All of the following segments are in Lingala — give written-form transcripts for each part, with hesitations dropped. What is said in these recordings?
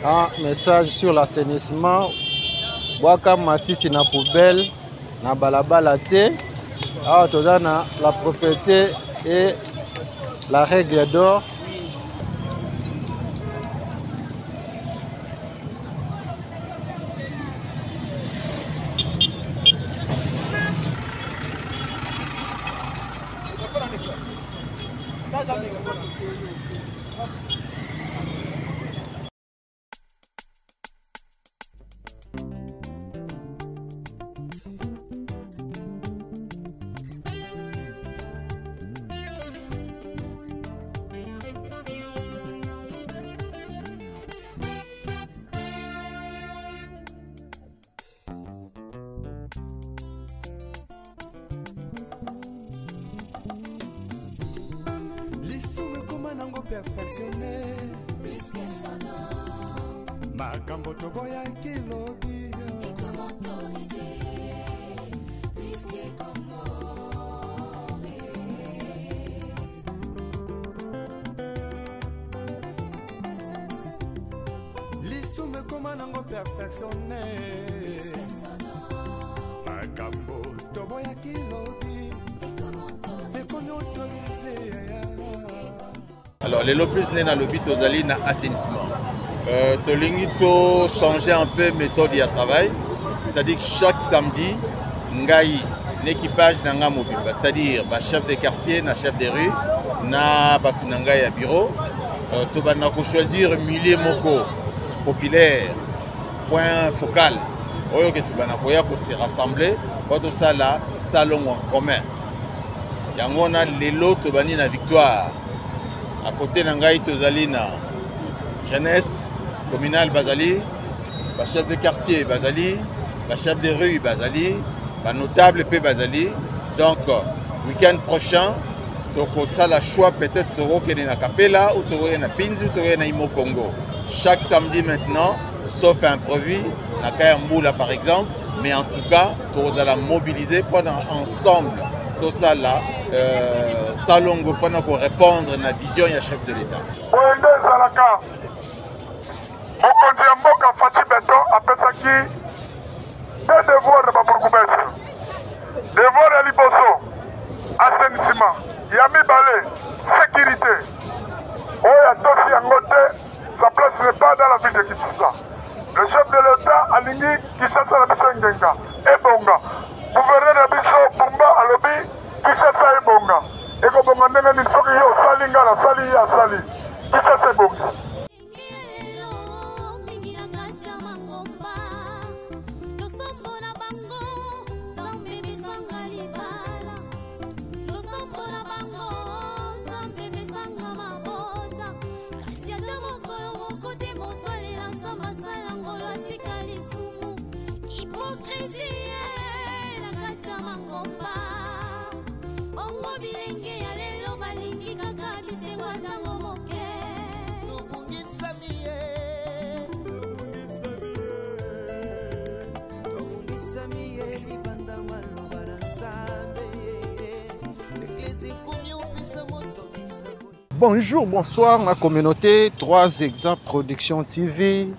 Un message sur l'assainissement. Bwaka matiti na poubelle na balabala te. Awa toza na la propriété et la règle d'or. Lisumu ekoma nango perfectionne makambo toboyaki lobi. Lisumu ekoma nango perfectionne makambo toboyaki lobi ekomi autorise. Alors lelo plus nde nalobi tozali na assainissement. Tolingi to changer un peu méthode ya travail, c'est-à-dire que chaque samedi ngai l'équipage na nga mobimba, c'est-à-dire ba chef de quartier na chef de rue na bato na ngai ya bureau, tobanda kochoisir milieu moko populaire, point focal oyo ke tobanda koya kose rassembler po tosala salongo en commun. Yango wana lelo tobandi na Victoire. À côté na ngai tozali na jeunesse communale, bazali ba chef de quartier, bazali ba chef de rue, bazali ba notable mpe bazali. Donc week-end prochain tokosala choix, peut-être tokokende na Kapela ou tokokende na Pinzi ou tokokende na Imo Congo. Chaque samedi maintenant, sauf imprévu na cas ya mbula par exemple, mais en tout cas tokozala mobiliser mpona ensemble tosala salongo mpona korépondre na vision ya chef de l'État. Boye nde ezalaka. Mokonzi ya mboka Fatshi Béton apesaki deux devoirs na babourgmestre. Devoir ya liboso, assainissement; ya mibale, sécurité. Oyo atosi yango te, sa place n'est pas dans la ville de Kinshasa. Le chef de l'État alingi Kinshasa na biso engenga, ebonga. Gouverneur na biso Bumba alobi Kinshasa ebonga. Ekobonga ndenge nini soki yo osali, nga nasali, ye asali? Kinshasa ebongi. Bilenge ya lelo balingi kaka bisengo ntango moke. Tobungisami ye libanda maloba na Nzambe, eglise ekomi opesa moto bisengo. Bonjour, bonsoir ma communauté 3 Exa Production TV.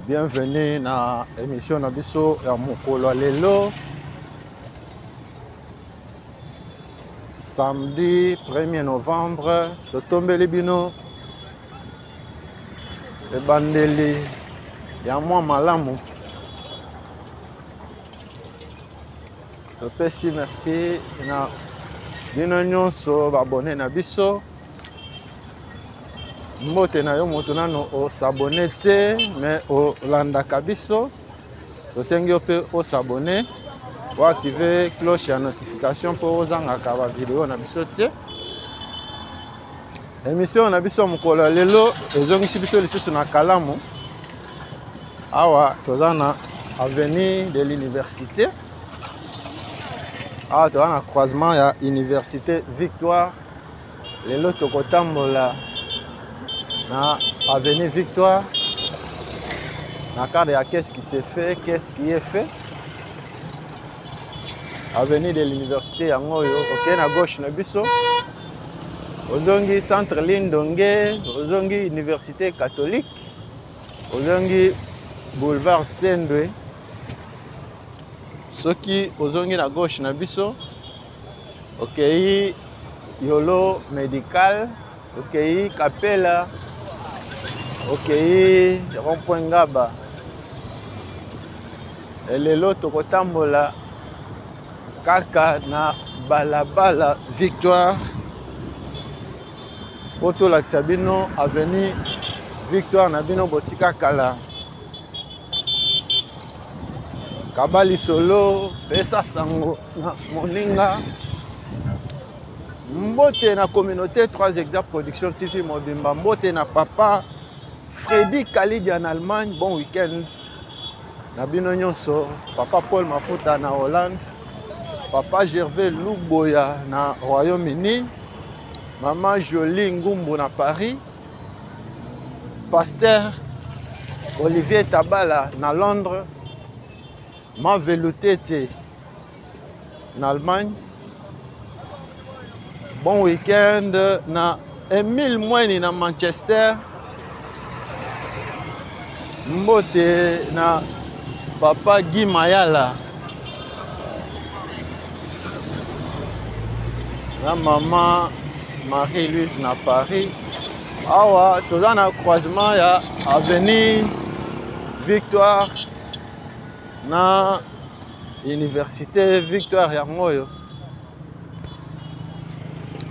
Bienvenue na émission na biso ya mokolo ya lelo. Samedi 1er novembre, totombeli bino ebandeli ya mwa malamu. Topesi merci na bino nyonso babone na biso. Mbote na yo moto nano osabone te mais olandaka biso, tosengi yo mpe osabone, oactive cloche ya notification mpo ozangaka bavideo na biso te. Émission na biso ya mokolo ya lelo ezongisi biso lisusu na Kalamu. Awa toza na avenue de l'université. Awa toza na croisement ya université Victoire. Lelo tokotambola na avenue Victoire na cadre ya qu'est-ce qui se fait, qu'est-ce qui est fait. Avenue de l'université yango oyo, okei na gauche na biso, ozongi centre Lindonge, ozongi université catholique. Ozongi boulevard Sendwe. Soki ozongi na gauche na biso, okei Yolo Medical, okei Kapela, okei rond-point Ngaba. Lelo tokotambola kaka na balabala Victoire mpo tolakisa bino avenue Victoire na bino botika kala. Kaba lisolo, pesa sango na moninga. Mbote na communauté 3 Exa Production TV mobimba. Mbote na papa Freddy Kalidi en Allemagne. Bon week-end na bino nyonso. Papa Paul Mafuta na Hollande. Papa Gervais Luboya na Royaume-Uni. Maman Jolie Ngumbu na Paris. Pasteur Olivier Tabala na Londres. Mavelutete na Allemagne. Bon week-end na Emile Mweni na Manchester. Mbote na Papa Guy Mayala na Mama Marie-Louise na Paris. Awa toza na croisement ya avenue Victoire na université Victoire yango oyo.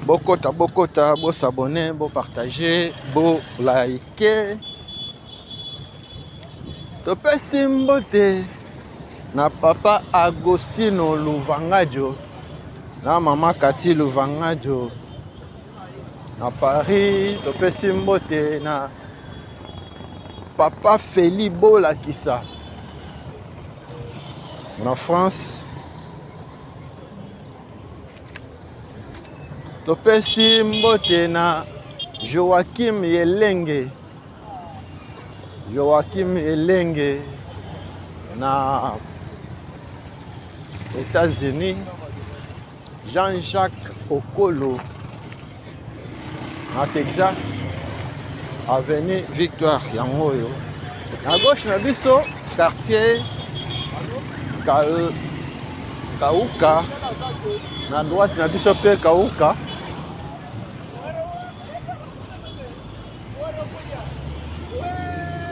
Bokota, bokota, bo s'abonner, bo partager, bo liker. Topesi mbote na papa Agostino Luvangajo na mama Kati Luvangajo na Paris. Topesi mbote na papa Feli Bolakisa na France. Topesi mbote na Joachim Yelenge, Joachim Yelenge na États-Unis, Jean-Jacques Okolo na Texas, avenue Victoire yango oyo. Na gauche na biso quartier Kauka, na droite na biso pe Kauka.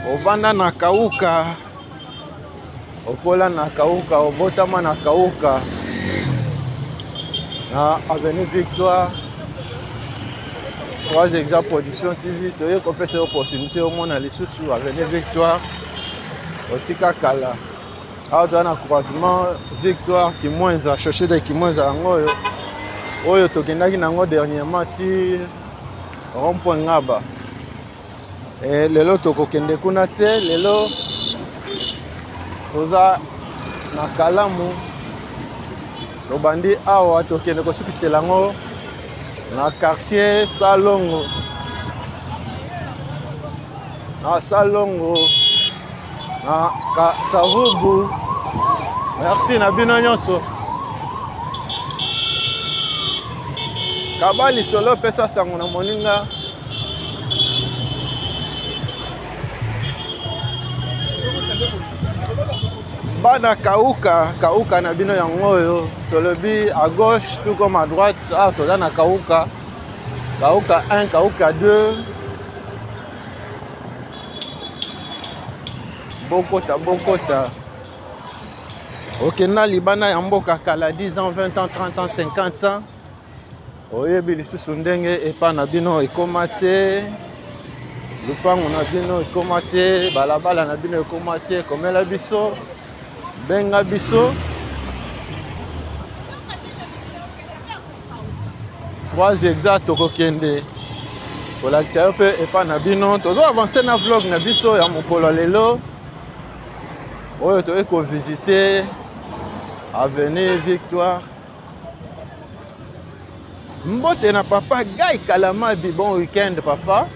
Ovanda na Kauka, okola na Kauka, obotama na Kauka, na avenue Victoire. 3 Exa Production TV toye kopesa opportunité omona lisusu avenue Victoire otika kala. Awa toza na croisement Victoire Kimwenza, chaussée de Kimwenza yango oyo oyo tokendaki nango dernièrement ti rond-point Ngaba. E, lelo tokokende kuna te, lelo toza na Kalamu, tobandi awa tokende kosukisela yango na quartier Salongo. Na Salongo na Kasavubu. Merci na bino nyonso. Kaba lisolo, pesa sango na moninga. Bana Kauka, Kauka na bino yango oyo. Tolobi à gauche tout comme à droite. Ah, toza na Kauka. Kauka 1, Kauka 2. Bokota, bokota. Okenda libanda ya mboka kala 10 ans, 20 ans, 30 ans, 50 ans. Oyebi lisusu ndenge epa na bino ekoma te, lupango na bino ekoma te, balabala na bino ekoma te. Komela biso, benga biso. 3 Exa tokokende kolakisa yo mpe epa na bino. Tozo avancer na vlog na biso ya mokolo lelo oyo toyei kovisite avenue Victoire. Mbote na papa Guy Kalamabi, bon week-end papa.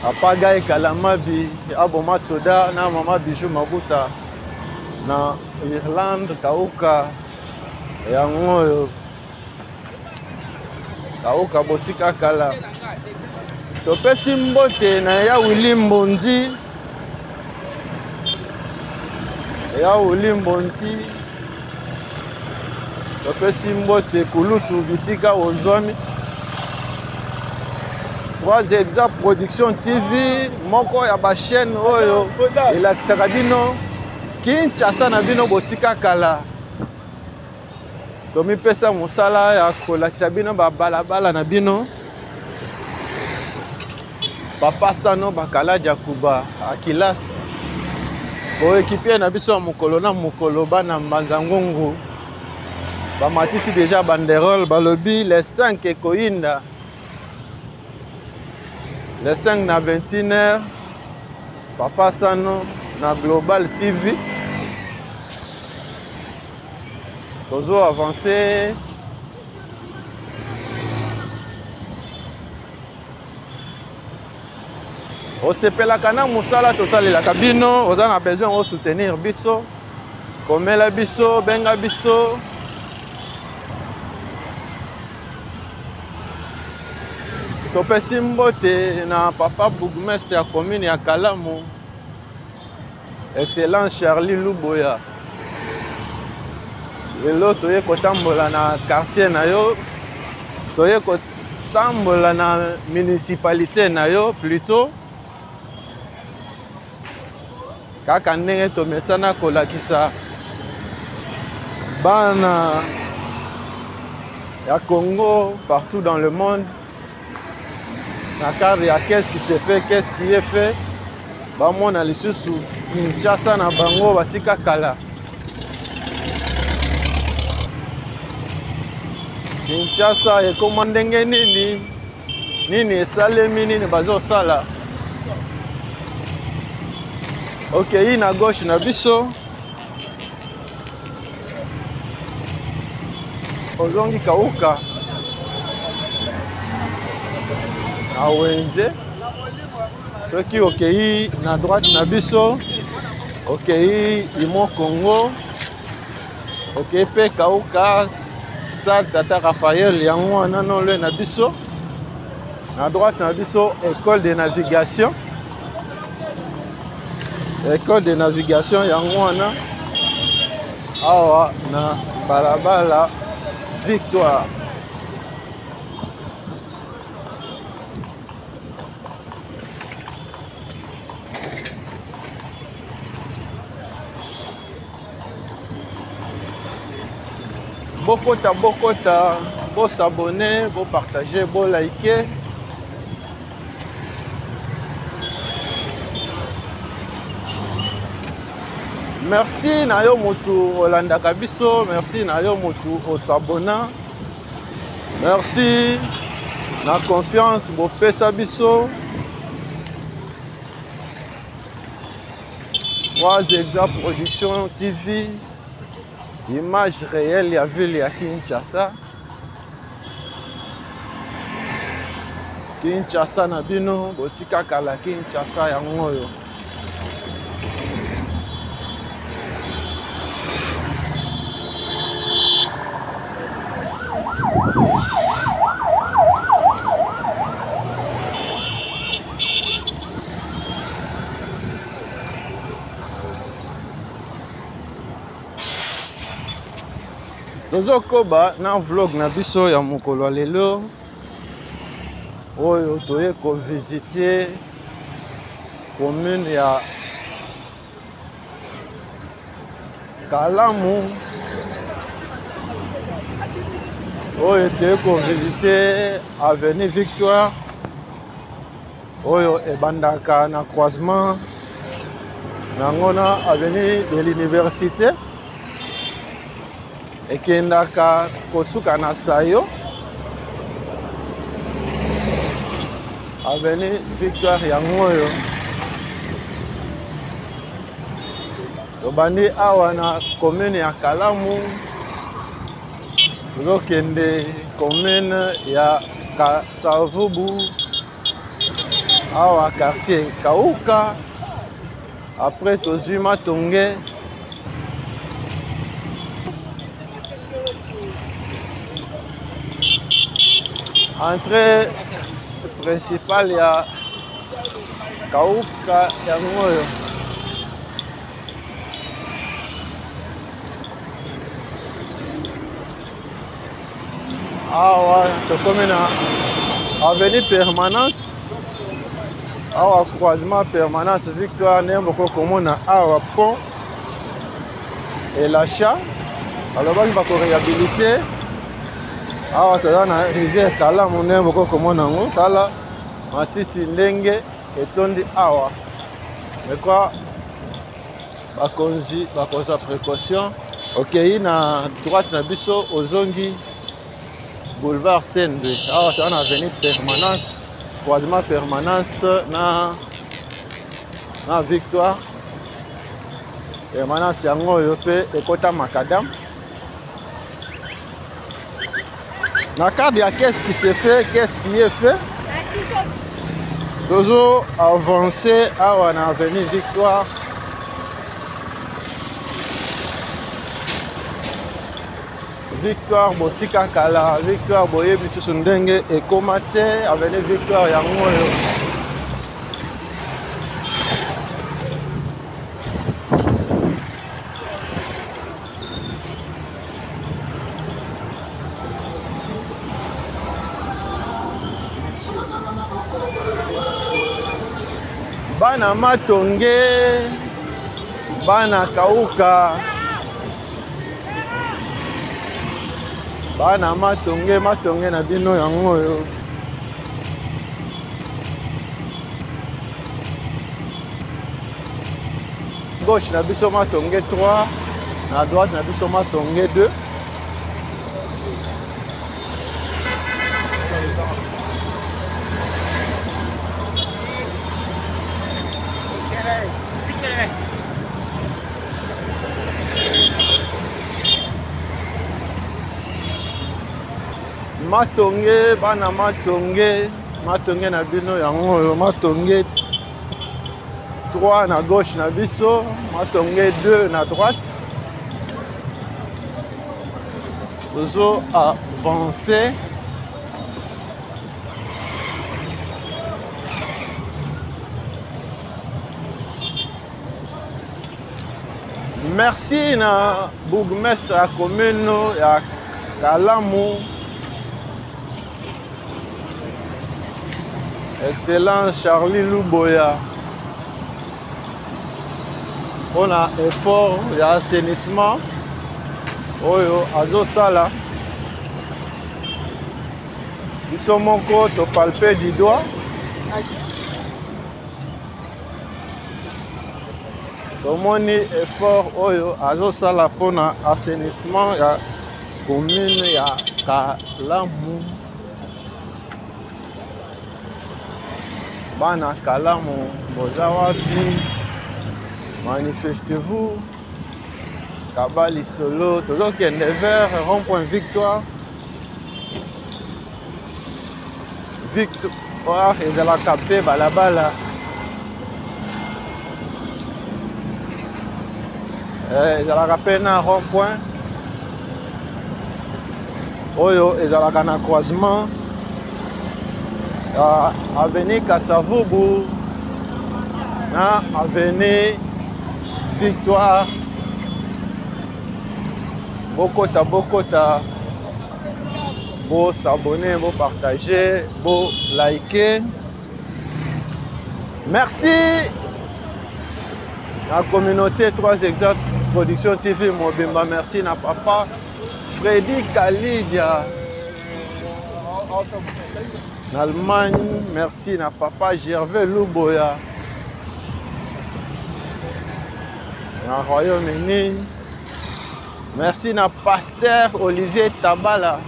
Papa Guy Kalamabi, aboma soda na mama Bijou Mabuta na Irlande, Kauka yango oyo. Kauka botika kala. Topesi mbote na ya Willy Mbondi. Ya Olimbo Nti, topesi mbote kulutu bisika ozwami. 3 Exa Production TV, moko ya ba chaîne oyo elakisaka bino Kinshasa na bino botika kala. Tomipesa mosala ya kolakisa bino babalabala na bino. Papa Sano Bakala Diakuba Akilas, boekipier na biso ya mokolo na mokolo, bana Mbanza Ngungu bamatisi deja banderole, balobi les 5 ekoyinda les 5 na 21h. Papa Sano na Global TV tozo avancer. Osepelaka na mosala tosalelaka bino, oza na besoin o soutenir biso, komela biso, benga biso. Topesi mbote na papa bourgmestre ya commune ya Kalamu, Excellence Charlie Luboya. Lelo toye kotambola na quartier na yo, toye kotambola na municipalité na yo plutôt, kaka ndenge tomesana kolakisa bana ya Congo partout dans le monde na cadre ya qu'est-ce qui se fait, qu'est-ce qui est fait, bamona lisusu Kinshasa na bango batika kala. Kinshasa ekoma ndenge nini, nini esalemi, nini bazosala. Okei na gauche na biso, ozongi kauka na wenze. Soki okei na droite na biso, okei Imo Congo, okei pe kauka salle Tata Raphaël, yango wana non loin na biso. Na droite na biso école de navigation, école de navigation yango wana awa na balabala Victoire. Bokota, bokota, bo s'abonner, bo partager, bo liker. Merci na yo motu olandaka biso, merci na yo motu osabona, merci na confiance bopesa biso. 3 Exa Production TV, image réelle ya ville ya Kinshasa. Kinshasa na bino botika kala, Kinshasa yango oyo. Tozokoba na vlog na biso ya mokolo ya lelo oyo toye kovisite commune ya Kalamu, oyo toye kovisite avenue Victoire oyo ebandaka na croisement nango na avenue de l'université, ekendaka kosuka na Sayo. Avenue Victoire yango oyo tobandi awa na commune ya Kalamu, tozokende commune ya Kasavubu, awa quartier Kauka, après tozwi Matonge. Entrée principale ya Kauka yango oyo. Awa tokomi na avenue Permanence. Awa croisement Permanence Victoire, ndenge bokoki komona awa pont Elasha balobaki bako réhabiliter. Awa toza na rivière Kalamu, ndenge bokoki komona yango. Tala matiti ndenge etondi awa. Je crois bakonzi bakozwa précaution. Okei na droite na biso, ozongi boulevard Sendwe. Awa toza na avenue Permanence, croisement Permanence na Victoire. Permanence yango oyo mpe ekota macadam. Na cadre ya qu'est-ce qui se fait, qu'est-ce qui est fait, tozo avancer awa na avenue Victoire. Victoire botika kala, Victoire boyebi lisusu ndenge ekoma te. Avenue Victoire yango oyo. Bana Matonge, bana Kauka, bana Matonge, Matonge na bino yango oyo. Gauche na biso Matonge 3, na droite na biso Matonge 2. Matonge, bana Matonge, Matonge na bino yango oyo. Matonge 3 na gauche na biso, Matonge 2 na droite. Tozo avancer. Merci na bourgmestre ya commune ya Kalamu, Excellence Charlie Luboya, mpona effort ya assainissement oyo azosala. Biso moko topalpe du doigt, tomoni effort oyo azosala mpona assainissement ya commune ya Kalamu. Bana Kalamu boza wapi? Manifestez-vous. Kaba lisolo, tozokende vers rond-point Victoire. Victoire ezalaka mpe balabala. Ezalaka mpe na rond-point oyo ezalaka na croisement ya avenue Kasavubu na avenue Victoire. Bokota, bokota, bo s'abonner, bo partager, bo liker. Merci la communauté 3 Exact Production TV mobimba. Merci na papa Freddy Kalidia na Allemagne. Merci na papa Gervais Luboya na Royaume-Uni. Merci na pasteur Olivier Tabala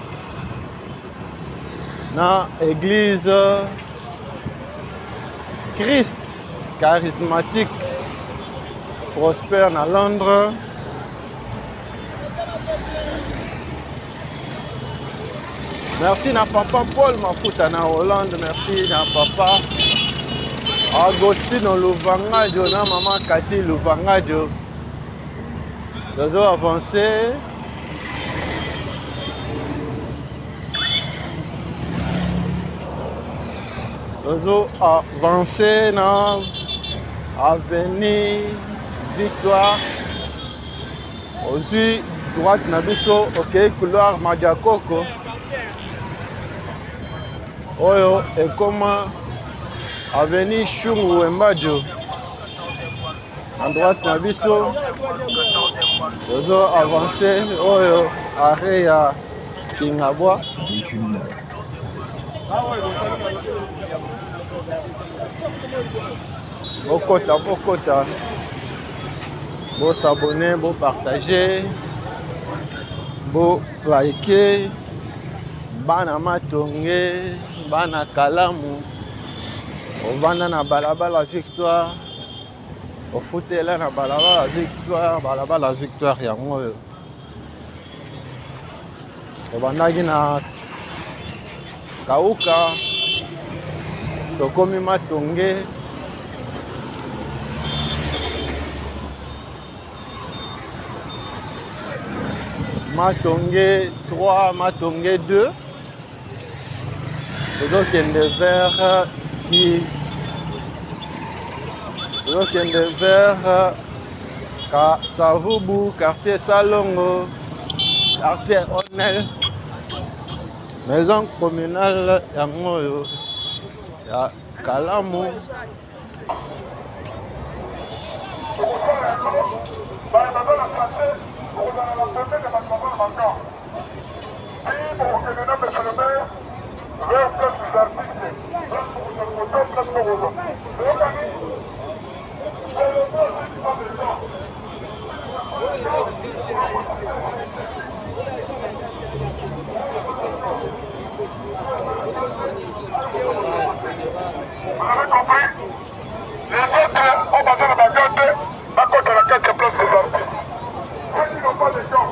na église Christ charismatique Prosper na Londres. Merci na papa Paul Mafuta na Hollande. Merci na papa Agostino Luvangadio na maman Cathy Luvangadio. Tozo avancer. Tozo avancer na avenue Victoire. Ozwi droite na biso, okei couloir Madiakoko. Oyo ekoma avenue Shungu Wembadio. Na droite na biso tozo avancer oyo arrêt ya Kingabwa. Bokota, bokota, bo s'abonner, bo partager, bo liker. Bana Matonge, bana Kalamu, ovanda na balabala Victoire, ofutela na balabala Victoire, balabala Victoire yango oyo. Tobandaki na Kauka, tokomi Matonge. Matonge 3, Matonge 2. Tozokende vers ki tozokende vers Kasavubu, quartier Salongo, quartier Onel, maison communale yango oyo ya Kalamu. Vous avez compris? Les autres oyo baza na bagan te bakota na kati ya place des artistes. Ceux qui n'ont pas de gants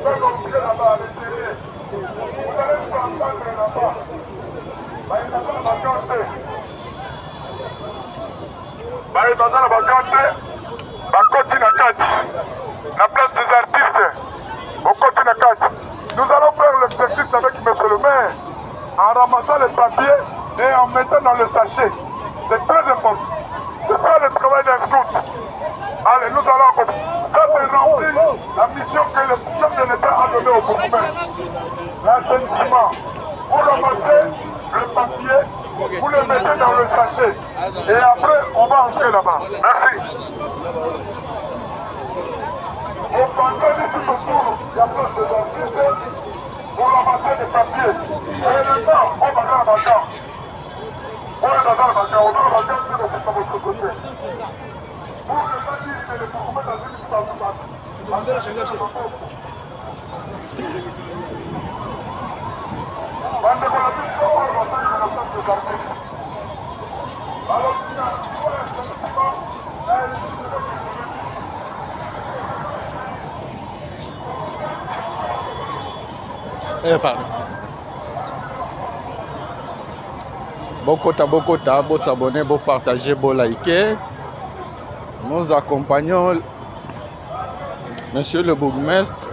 peuvent entrer là-bas à l'intérieur. Vous allez vous entendre là-bas. Baye baza na bagan te. Baye baza na bagan te bakoti na kati na place des artistes. Bokoti na kati. Nous allons faire l'exercice avec monsieur le maire en ramassant les papiers et en mettant dans le sachet. C'est très important. C'est ça le travail d'un scout. Allez, nous allons... Ça, c'est remplir la mission que le chef de l'État a donnée au bourgmestre. L'assainissement. Vous ramassez le papier, vous le mettez dans le sachet. Et après, on va entrer là-bas. Merci. Vous pensez tout autour, il y a plein de artistes. Vous ramassez des papiers. Et le temps, on va dans la bagarre. On est dans la bagarre, on est dans la bagarre, c'est le côté. Pour ne pas dire que les bourgmestres dans une bandeko na biso oyo bazali na place des artistes balobi na Eh, pardon. Bokota, bokota, bo s'abonner, bo partager, bo liker. Nous accompagnons monsieur le bourgmestre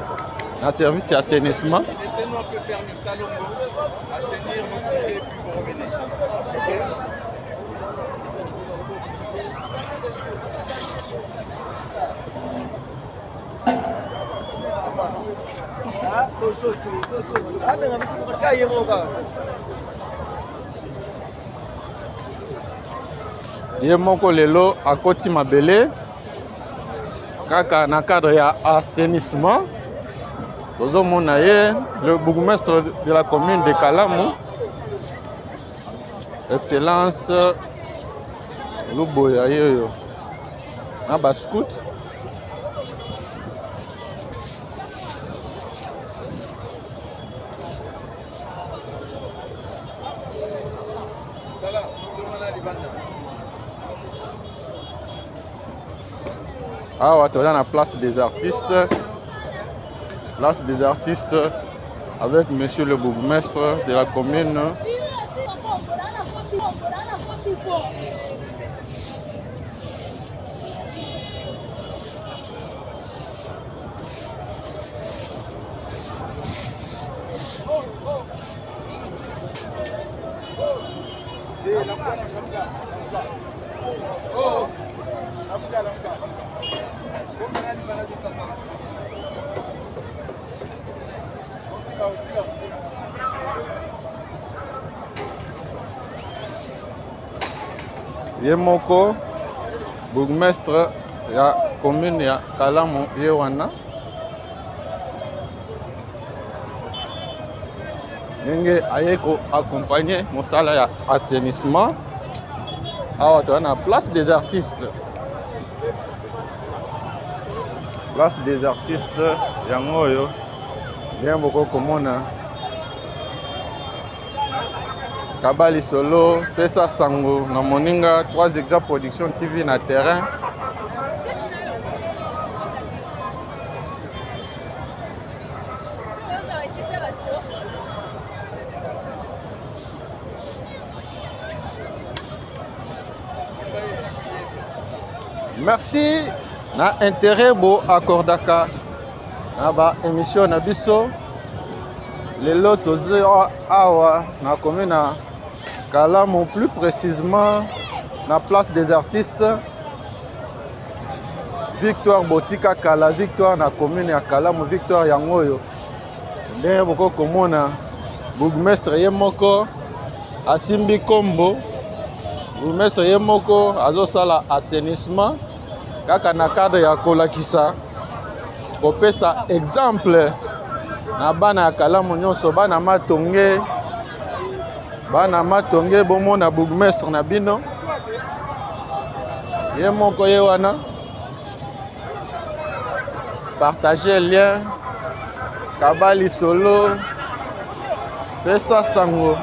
na service ya assainissement. Laissez-nous un peu faire le salongo, assainir votre cité et puis vous revenez. Ok? Ye moko lelo akoti mabele kaka na cadre ya assainissement. Tozomona ye le bourgmestre de la commune de Kalamu, Excellence Luboya yeyo na ba scout. Awa toza na place des artistes, place des artistes avec monsieur le bourgmestre de la commune. Ye moko bourgmestre ya commune ya Kalamu ye wana. Ndenge aye ko accompagner mosala ya assainissement. Awa toza na place des artistes. Place des artistes yango oyo bien boko komona kaba lisolo pesa sango na moninga 3 exa production tv na terrain. Merci na intérêt bo accordaka na ba émission na biso. Lelo tozi awa na commune na Kalamu, plus précisément na place des artistes. Victoire Botika Kala, victoire na commune ya Kalamu, victoire yango oyo. Ndenge boko komona bourgmestre ye moko asimbi kombo, bourgmestre ye moko azosala assainissement kaka na cadre ya kolakisa kopesa exemple na bana ya Kalamu nyonso, bana Matonge, bana Matonge, bomona bourgmestre na bino ye moko ye wana. Partager lien, kaba lisolo, pesa sango.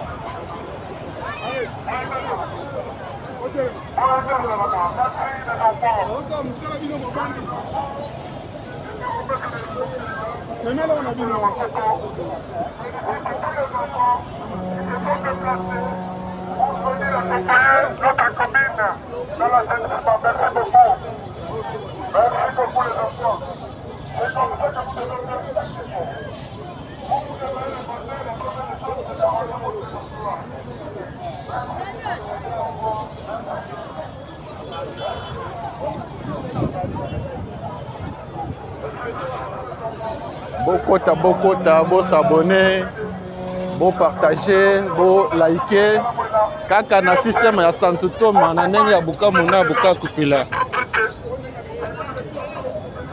Notre commune dans l'assainissement. Merci beaucoup. Merci beaucoup les enfants. C'est comme ça que vous devez faire chaque jour. Vous vous devez le matin, la première chose, c'est d'arranger votre emploi. Bokota, bokota, bo s'abonner, bo partager, bo liker. Kaka na système ya Santu Toma na ndenge ya Bukamu na Bukakupila.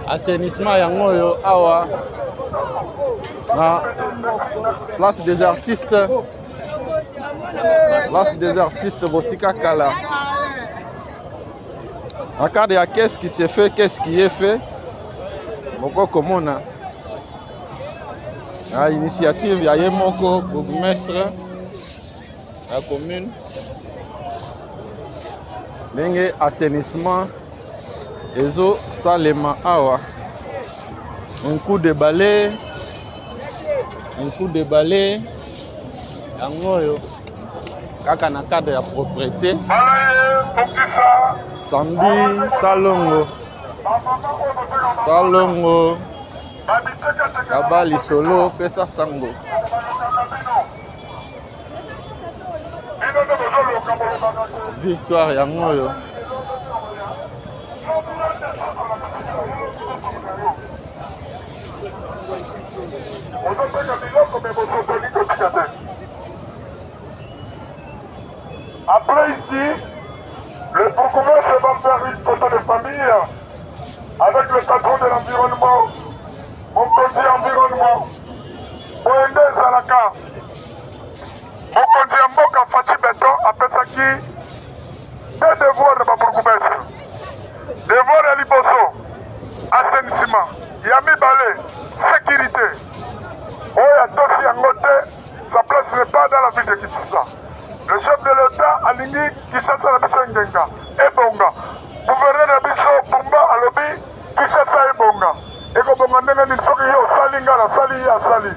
Assainissement yango oyo awa na place des artistes. Place des artistes Botika Kala. En cadre ya qu'est-ce qui se fait, qu'est-ce qui est fait, moko komona na initiative ya ye moko bourgmestre ya commune, ndenge assainissement ezosalema awa. Un coup de balai, un coup de balai yango oyo kaka na cadre ya propreté. Samedi salongo, salongo kaba lisolo pesa sango. Victoire yango oyo. Après ici, le bourgmestre va faire une photo de famille avec le patron de l'environnement, mon petit environnement, Boende Zalaka. Mokonzi ya mboka Fatshi Beton apesaki deux devoirs na ba bourgmestre. Devoir ya liboso, assainissement. Ya mibale, sécurité. Oyo atosi yango te, sa place n'est pas dans la ville de Kinshasa. Le chef de l'État alingi Kinshasa na biso engenga, ebonga. Gouverneur na biso Bumba alobi Kinshasa ebonga. Ekobonga ndenge nini soki yo osali, nga nasali, ye asali.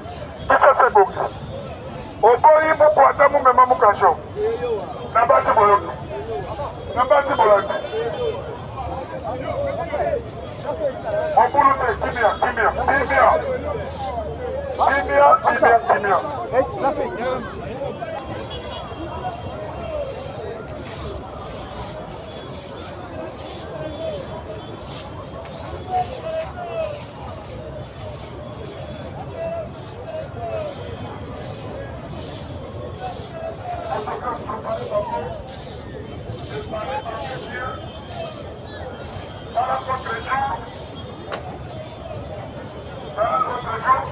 Kinshasa ebongi. Oboyi muku ata mumema mukasho. Na basi boyoki. Na basi bolandi. Mobulu te, kimia, kimia, kimia. Kimia, kimia, kimia. l'autre jour, l'autre jour,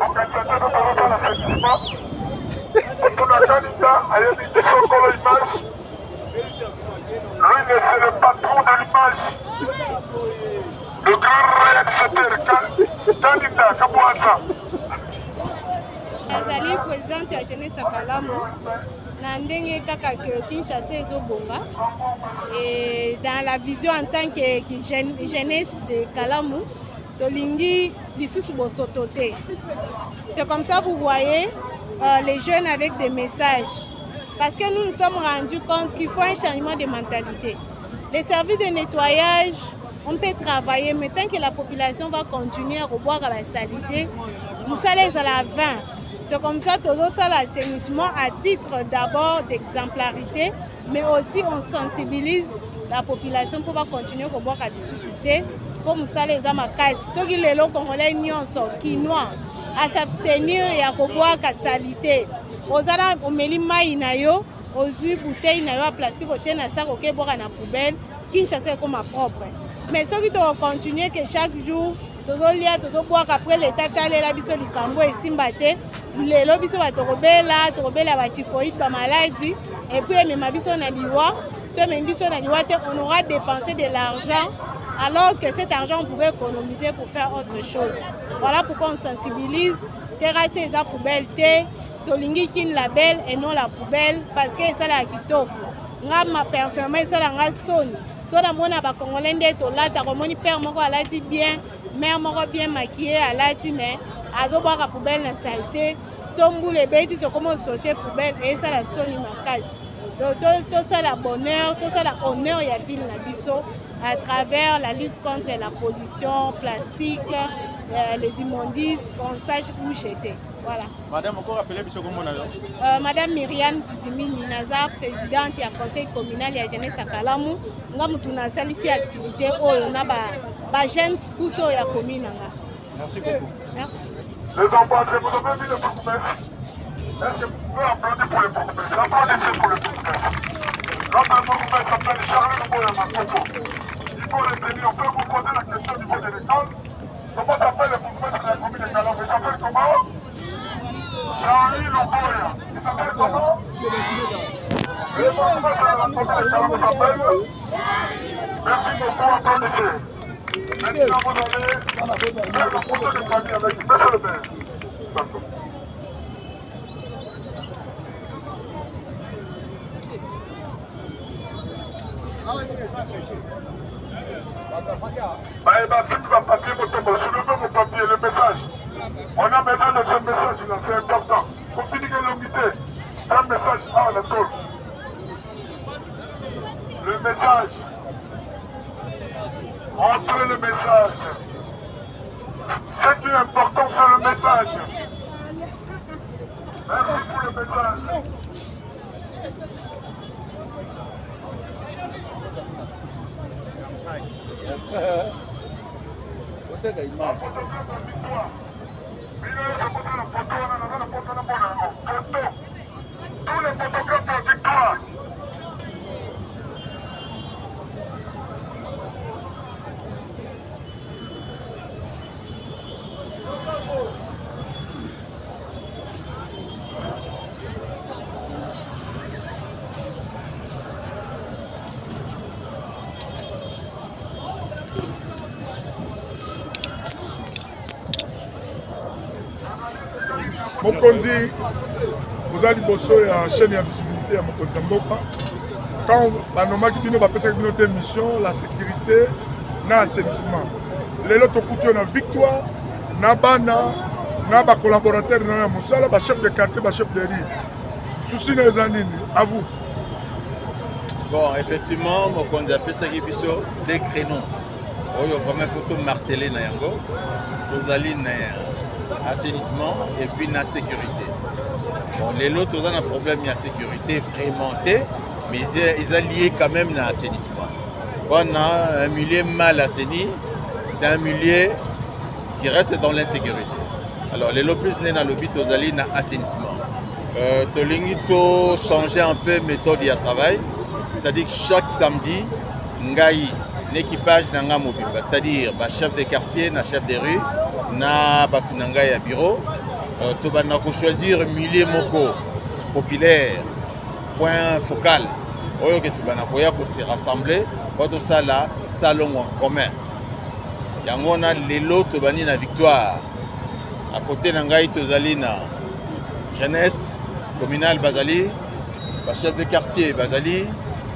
okanisa te tozosala sentiment moto na kanita ayebi biso kolo image. Lui, c'est le patron de l'image, le grand réalisateur Kanita Kabwasa. Nazali présidente ya jeunesse ya Kalamu. Na ndenge kaka que Kinshasa ezobonga, et dans la vision en tant que jeunesse de Kalamu, tolingi lisusu bosoto te. C'est comme ça, vous voyez les jeunes avec des messages, parce que nous nous sommes rendus compte qu'il faut un changement de mentalité. Les services de nettoyage, on peut travailler, mais tant que la population va continuer à reboire à la saleté, mosala ezala 20. C'est comme ça tozosala assainissement à titre d'abord d'exemplarité, mais aussi on sensibilise la population mpo bacontinue kobwaka lisusu te, mpo mosala eza makasi. Soki lelo congolais nyonso, kinois, as'abstenir ya kobwaka saleté, oza na omeli mai na yo, ozwi bouteille na yo ya plastique, otie na sac, okebwaka na poubelle, Kinshasa ekoma propre. Mais soki tokocontinue ke chaque jour tozolia, tozobwaka, après leta talela biso likambo esimba te. Lelo biso bato tokobela, tokobela batyphoïde, bamaladi, et puis emema biso na liwa. So ememi biso na liwa te, on aura dépensé de l'argent alors que cet argent, on pouvait économiser pour faire autre chose. Voilà pourquoi on sensibilise. Terrasse eza poubelle te. Tolingi Kin la belle et non la poubelle, parce que esalaka kitoko. Nga ma personnellement, esala nga soni so namona bacongolais nde tolataka. Omoni père moko alati bien, mère moko bien maquillé alati, mais azobwaka poubelle na saleté. So mbula ebeti, tokoma osote poubelle, esala soni makasi. Donc tosala bonheur, tosala honneur ya ville na biso à travers la lutte contre la pollution plastique, les immondices, qu'on sache où jeter. Voilà. Madame, encore rappeler biso kombo na yo. Madame Myriam Kizimini, naza présidente ya conseil communal ya jeunesse ya Kalamu. Nga mutu nasalisi activité oyo na ba, ba jeune scout oyo ya commune na nga. Merci beaucoup. Merci. Les enfants, je vous avais dit le bourgmestre. Est-ce que vous pouvez applaudir pour le bourgmestre? Applaudissez pour le bourgmestre. Notre bourgmestre s'appelle Charles Luboya Makoko. Il faut retenir, on peut vous poser la question au niveau de l'école. Comment s'appelle le bourgmestre de la commune de Kalamu? Il s'appelle comment? Charlie Luboya. Il s'appelle comment? Le bourgmestre de la commune de Kalamu s'appelle. Merci beaucoup, applaudissez. Maintenant, vous allez faire la photo de famille avec monsieur le maire. D'accord. Bah, bah, si tu vas papier, mon soulevez mon papier, le message. On a besoin de ce message-là, c'est important. Pour finir l'unité, c'est un message à la tôle. Le message. Entrez le message. Ce qui est important, c'est le message. Merci pour le message. Tous les photographes de victoire. Mokonzi, oza liboso ya chaîne ya visibilité ya mokonzi ya mboka. Quand banomaki bino, bapesaki bino te mission, la sécurité na assainissement. Lelo tokuti yo na Victoire na bana na bacollaborateur na yo ya mosala, bachef de quartier, bachef de rue. Souci na eza nini? À vous. Bon, effectivement, mokonzi apesaki biso des créneaux oyo vraiment faut tomarteler na yango. Tozali na assainissement et puis na sécurité. Bon, lelo toza na problème ya sécurité vraiment te, mais eza lié quand même na assainissement. Wana un milieu mal assaini, c'est un milieu qui reste dans l'insécurité. Alors lelo plus nde nalobi, tozali na assainissement. Tolingi tochanger un peu méthode ya travail, c'est-à-dire que chaque samedi, ngai na équipage na ngai mobimba, c'est-à-dire bachef de quartier na chef de rue na bato na ngai ya bureau. Tobanda kochoisir milieu moko populaire, point focal oyo ke tobanda koya kose rassembler mpo tosala salongo en commun. Yango wana lelo tobandi na Victoire. À côté na ngai tozali na jeunesse communale, bazali bachef de quartier, bazali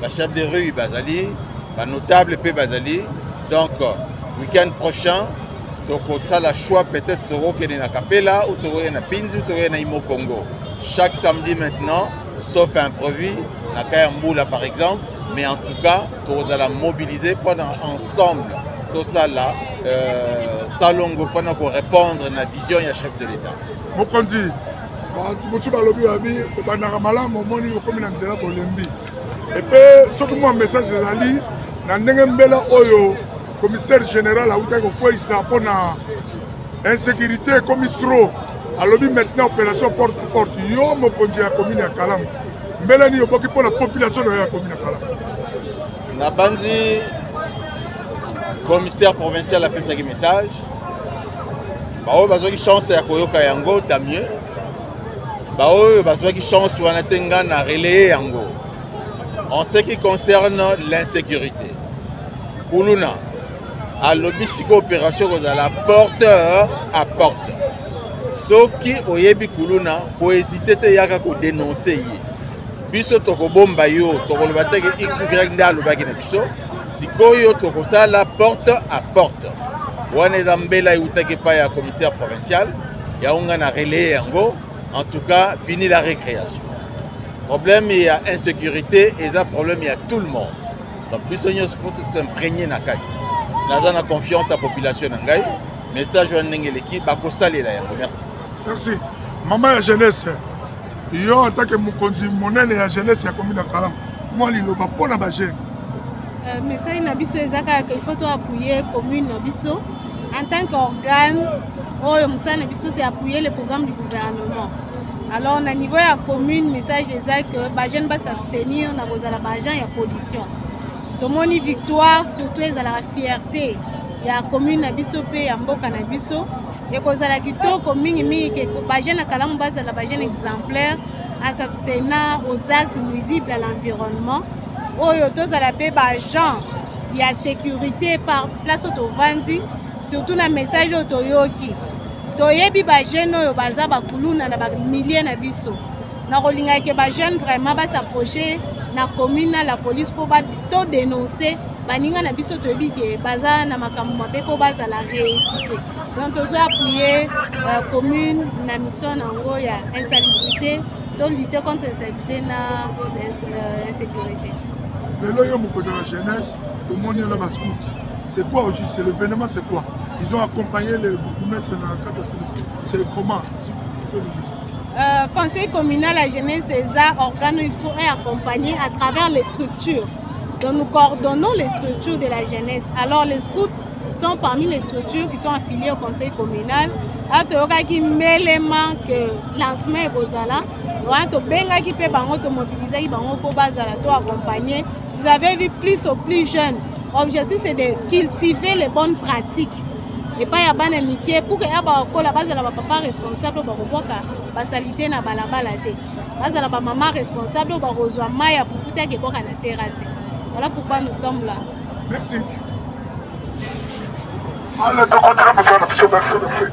bachef de rue, bazali banotable mpe bazali. Donc week-end prochain tokosala choix, peut-être tokokende na Kapela ou tokokende na Pinzi ou tokokende na Imo Congo. Chaque samedi maintenant, sauf imprévu na cas ya mbula par exemple, mais en tout cas tokozala mobiliser mpona ensemble tosala salongo mpona korépondre na vision ya chef de l'État. Mokonzi, bato mosusu balobi, babi obandaka malamu, omoni okomi na nzela bolembi. Epe soki mwa message ezali na ndenge mbela oyo commissaire général awutaki kokweyisa mpona insécurité ekomi trop, alobi maintenant opération porte à porte. Yo mokonzi ya commune ya Kalamu, mbela nini oboki mpona population na yo ya commune ya Kalamu? Nabanzi commissaire provincial apesaki message. Baoyo bazwaki chance ya koyoka yango, tant mieux. Baoyo bazwaki chance wana te, nga na relaye yango. En ce qui concerne l'insécurité, kuluna alobi sikoyo opération kozala porte à porte. Soki oyebi kuluna, kohésite te, yaka kodénonce ye. Biso tokobomba yo, tokoloba te ke x y nde alobaki na biso. Sikoyo tokosala porte à porte. Wana eza mbela eutaki epai ya commissaire provincial, yango ngai na relaye yango. En tout cas, fini la récréation. Problème ya insécurité eza problème ya tout le monde, donc biso nyonso faut s'imprégner na kati. Naza na confiance ya population na ngai. Message wana ndenge eleki, bakosalela yango. Merci. Merci. Mama ya jeunesse, yo en tant que mokonzi monene ya jeunesse ya commune ya Kalamu, mwa liloba mpo na bajeune. Message na biso eza kaka il faut toappuyer commune na biso en tant qu'organe oyo mosala na biso c'est appuyer le programme du gouvernement. Alors na niveau ya commune, message eza que bajeune bas'abstenir na kozala baagent ya pollution. Tomoni Victoire surtout ezalaka fierté ya commune na biso mpe ya mboka na biso. Ekozala kitoko mingimingi ke bajeune ya Kalamu bazala bajeune exemplaire en s'abstenant aux actes nuisibles à l'environnement. Oyo tozala mpe baagent ya sécurité par place oyo tovandi, surtout na message oyo toyoki. Toyebi bajeune oyo baza bakuluna na bamilie na biso. Na kolingaka ke bajeune vraiment bas'approche na commune, na la police, mpo todénonce baninga na biso toyebi ke baza na makambo mabe, mpo bazala rééduqué. Donc tozo appuyer commune na mission na yango ya insalubrité, to lutter contre insalubrité na insécurité. Lelo yo mokonzi ya jeunesse, omoni yo na bascout, c'est quoi au juste l'événement? C'est quoi? Ils ont accompagné le bourgmestre na kati, c'est comment? Si tu peux nous expliquer. Conseil communal à jeunesse eza organe, il faut accompagner à travers les structures. Donc nous coordonnons les structures de la jeunesse. Alors les scouts sont parmi les structures qui sont affiliées au conseil communal. Awa toyokaki mbelema ke lancement ekozala wana, tobengaki mpe bango, tomobilizaki bango mpo bazala to accompagner. Vous avez vu, plus aux plus jeunes, objectif c'est de cultiver les bonnes pratiques epai ya bana mike pour ke ya bakola bazala bapapa responsable oyo bakobwaka basaleté na balabala te, bazala bamama responsable oyo bakozwa mai ya fufu te akebwaka na terrasse. Voilà pourquoi nous sommes là. Merci. Allez, tokontinue mosala na biso. Merci, merci,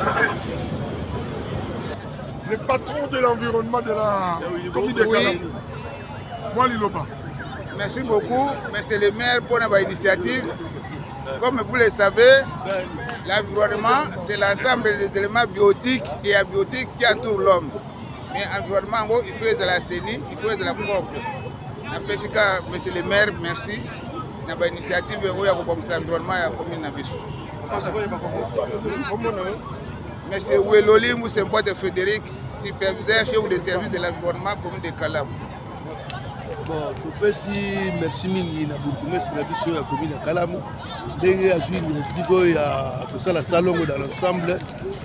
merci. Le patron de l'environnement de la commune de Kalamu, moi liloba. Merci beaucoup, monsieur le maire, pour notre initiative. Comme vous le savez, l'environnement, c'est l'ensemble des éléments biotiques et abiotiques qui entourent l'homme. Mais l'environnement, il faut être assaini, il faut être propre. Napesika, monsieur le maire, merci na bainitiative oyo ya kobongisa environnement ya commune na biso. Monsieur Weloli Moussembote Frédéric, superviseur chef de service de l'environnement, commune de Kalamu. Bon, topesi merci mingi na bourgmestre na biso ya commune ya Kalamu, ndenge azwi initiative oyo ya kosala salongo dans l'ensemble.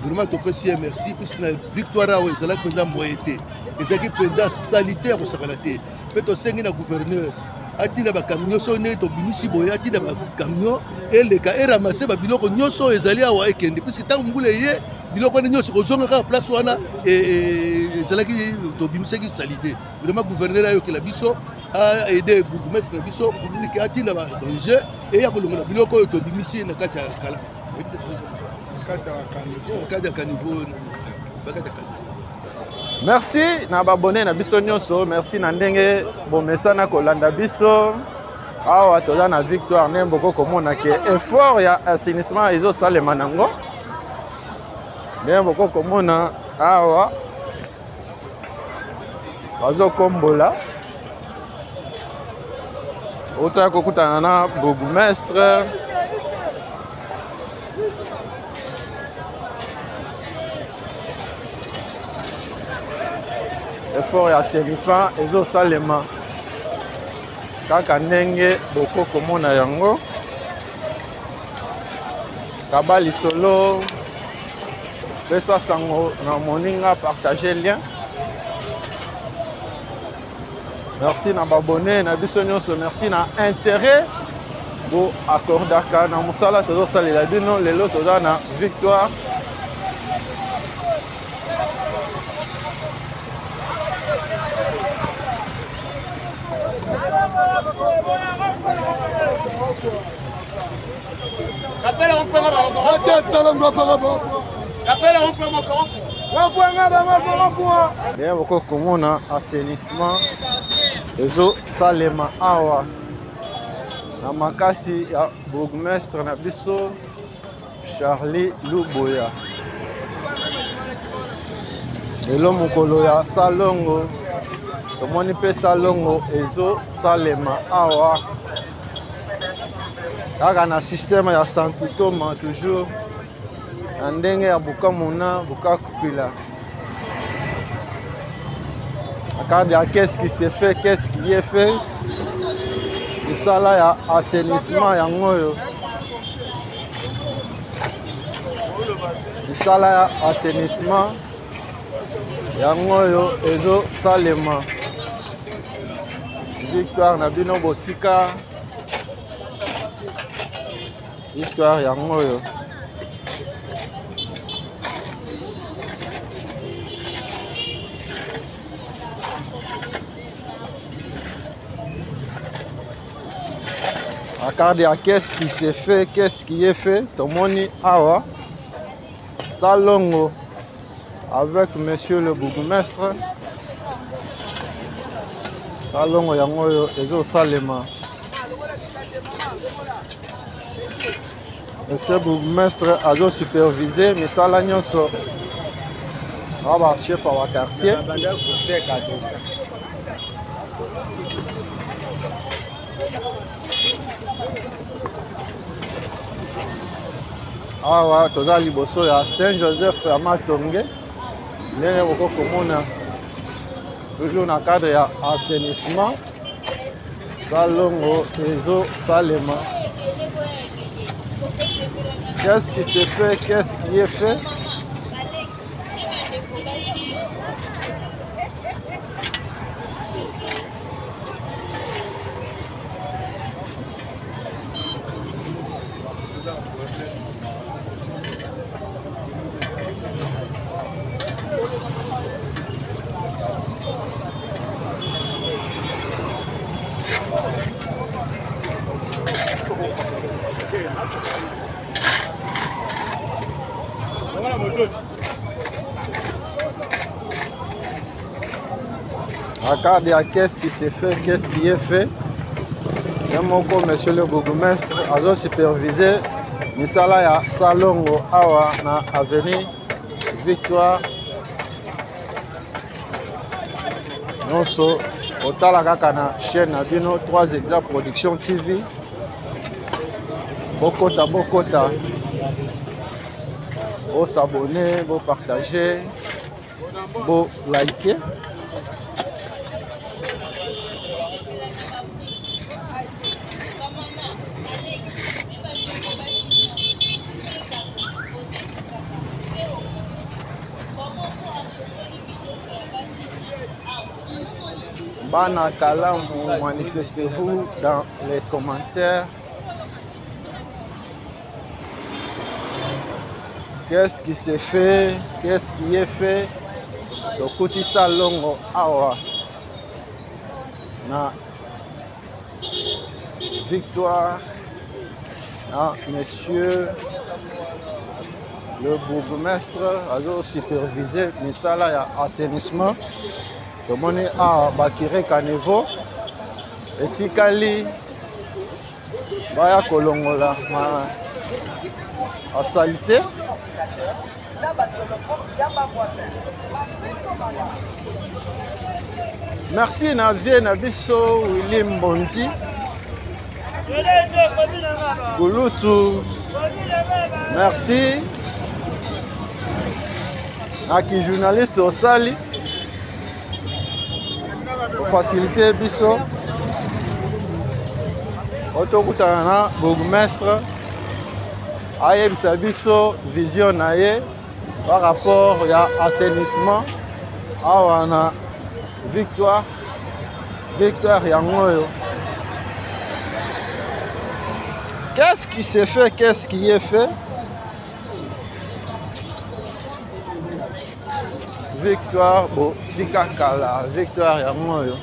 Vraiment topesi ye merci, puisque na Victoire awa ezalaki mpenza moye te, ezalaki mpenza saleté ya kosakana te. Mpe tosengi na gouverneur Atinda bacamion soki ndenge tobimisi boye, atinda bacamion eleka eramase babiloko nyonso oyo ezali awa ekende, puiske ntango mbula eye biloko wana nyonso ekozonga kaka place wana ezalaki tobimisaki salite. Vraiment gouverneur ayokela biso, aide bourgmestre na biso publike, atinda banger eya kolongola biloko oyo tobimisi na kati ya kala kati ya caniveau. Merci na babone na biso nyonso, merci na ndenge bomesana kolanda biso. Awa toza na Victoire, nde boko komona ke effort ya assainissement ezosalema nango, nde boko komona awa bazokombola. Otaya kokutana na bourgmestre. Effort ya assainissement ezosalema kaka ndenge boko komona yango. Kaba lisolo, pesa sango na moninga, partage lien. Merci na babone na biso nyonso, merci na intérêt bo accordaka na mosala tozosalela bino. Lelo toza na Victoire. Bien, bokoki komona assainissement ezosalema awa na makasi ya bourgmestre na biso Charlie Luboya. Lelo mokolo ya salongo, tomoni mpe salongo ezosalema awa kaka na système ya Sankutoma, toujours na ndenge ya Bukamuna Bukakupila. Akandi ya qu'est-ce qui se fait, qu'est-ce qui est fait, misala ya assainissement yango oyo, misala ya assainissement yango oyo ezosalema. Victoire na bino botika histoire yango oyo. Akadi ya qu'est-ce qui se fait, qu'est-ce qui est fait, tomoni awa salongo avec monsieur le bourgmestre. Salongo yango oyo ezosalema. Monsieur bourgmestre azo superviser misala nyonso na ba chef ya ba quartier. Awa toza liboso ya Saint Joseph ya Matonge, ndenge bokoki komona toujours na cadre ya assainissement salongo ezosalema. Qu'est-ce qui se fait, qu'est-ce qui est fait? Regarde, ya qu'est-ce qui se fait, qu'est-ce qui est fait. Ye moko monsieur le bourgmestre azo superviser misala ya salongo awa na avenue Victoire. Nyonso otala kaka na chaîne na bino 3 Exa Production TV. Bokota, bokota, bo s'abonner, bo partager, bo liker. Bana Kalamu, manifestez-vous dans les commentaires. Qu'est-ce qui s'est fait? Qu'est-ce qui est fait? Tokuti salongo awa na victoire na monsieur le bourgmestre azo superviser misala ya assainissement. Tomoni awa bakire caniveau etikali baya kolongola ma asalite. Merci na vie na biso Willy Mbondi Kulutu, merci na ki journaliste osali ofacilite biso otokutana na bourgmestre ayebisa biso vision na ye par rapport ya assainissement awa na victoire. Victoire yango oyo. Qu'est-ce qui se fait? Qu'est-ce qui est fait? Victoire bo tika kala, victoire yango oyo.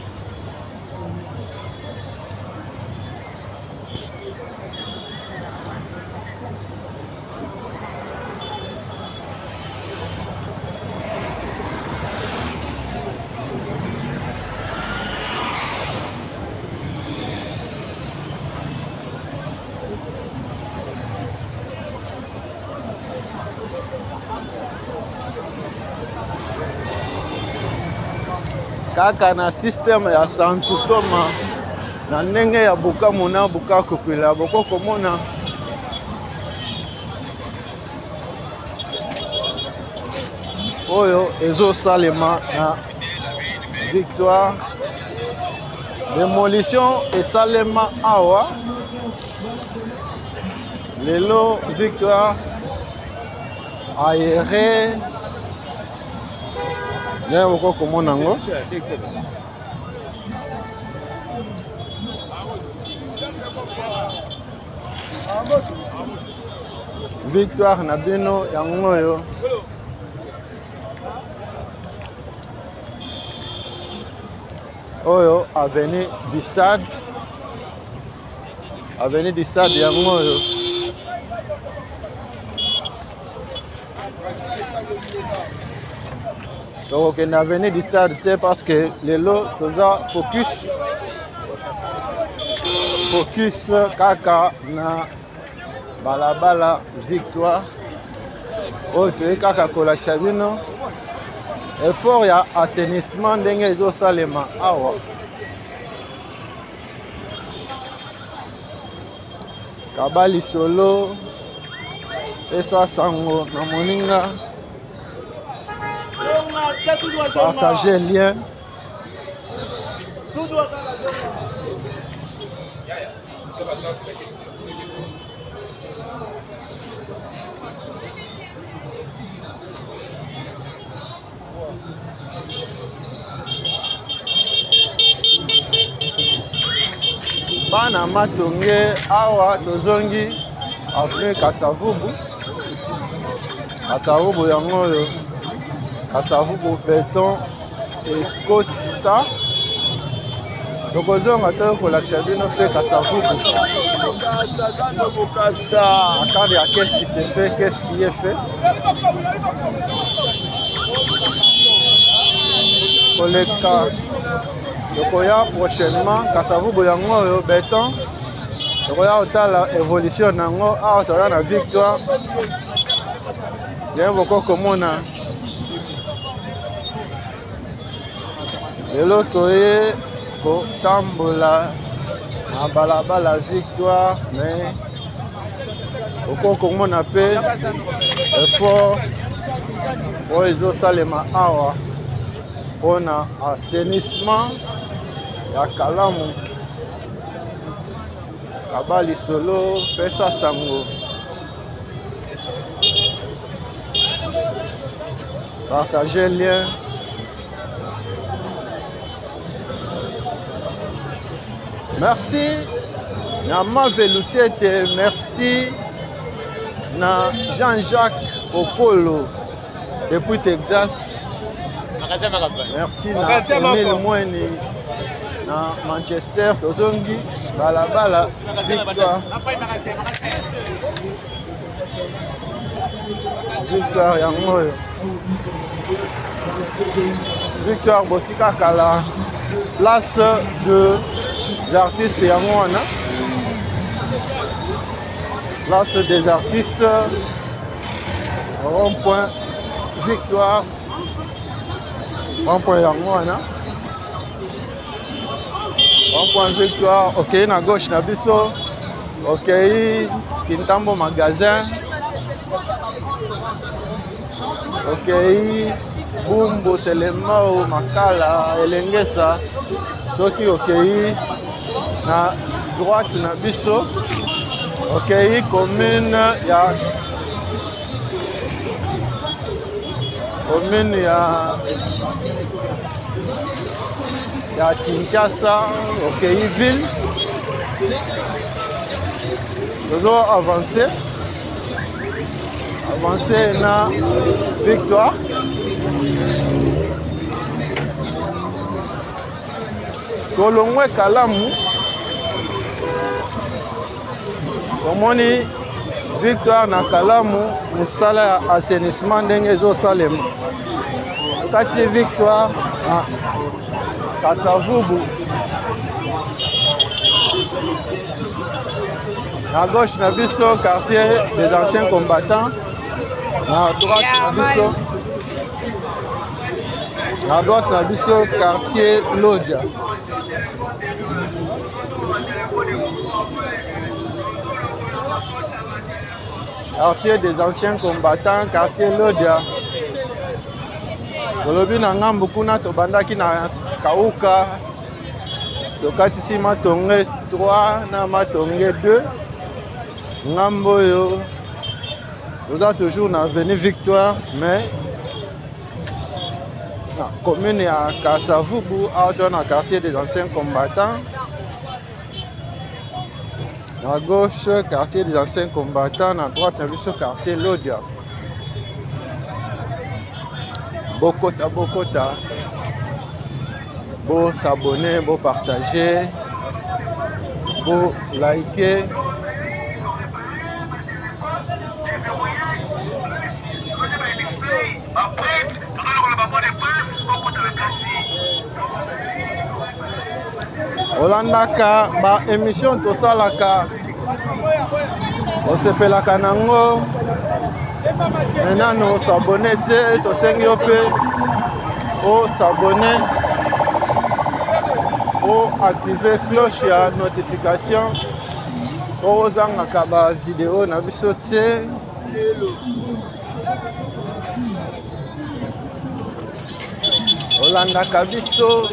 Kaka na système ya Santu Toma na ndenge ya Bukamu na Bukakopela, boko komona oyo ezosalema na Victoire. Demolition esalema awa lelo. Victoire aéré ndenge boko komona yango. Victoire na bino yango oyo. Oyo avenue du stade, avenue du stade yango oyo. Tokokende avenue du stade te parce que lelo toza focus, focus kaka na balabala Victoire oyo toye kaka kolakisa bino effort ya assainissement ndenge ezosalema awa. Kaba lisolo, pesa sango na moninga, partager lien. Bana Matonge awa tozongi avenue Kasavubu. Kasavubu yango oyo, Kasavubu beton ekota. Tokozonga to kolakisa bino mpe Kasavubu. Na cadre ya qu'est-ce qui se fait, qu'est-ce qui est fait. Koleka tokoya prochainement Kasavubu yango oyo beton, tokoya kotala évolution nango awa. Toza na Victoire ndenge boko komona lelo toye kotambola na balabala Victoire, mais okoki komona mpe effort oyo ezosalema awa mpona assainissement ya Kalamu. Kaba lisolo, pesa sango, partager lien. Merci na Mave Lutete, merci na Jean-Jacques Okolo depuis Texas. Merci na Emile Mweni na Manchester tozongi balabala Victoire. Victoire yango oyo. Victoire botika kala place de artistes yango wana place des artistes rond point victoire rond point yango wana rond point victoire okei na gauche na biso okei kintambo magasin okei bumbu selemao makala elengesa soki okei na droite na biso okei commune ya commune ya ya kinshasa okei ville tozo avance avance na victoire tolongwe kalamu omoni victoire na kalamu mosala ya assainissement ndenge ezosalema kati victoire na kasavubu na gauche na biso quartier des anciens combattants na droite na biso na droite na biso quartier lodia quartier des anciens combattants quartier lodia tolobi na ngambo kuna tobandaki na kauka tokatisi matonge 3 na matonge 2 ngambo oyo toza toujours na avenue victoire mais na commune ya kasavubu awa toza na quartier des anciens combattants na gauche quartier des anciens combattants na droite na biso quartier lodia bokota bokota bo s'abonner bo partager bo liker olandaka ba émission tosalaka osepelaka nango me nano osabone te tosengi yo mpe osabone oactive cloche ya notification po ozangaka bavideo na biso te olandaka biso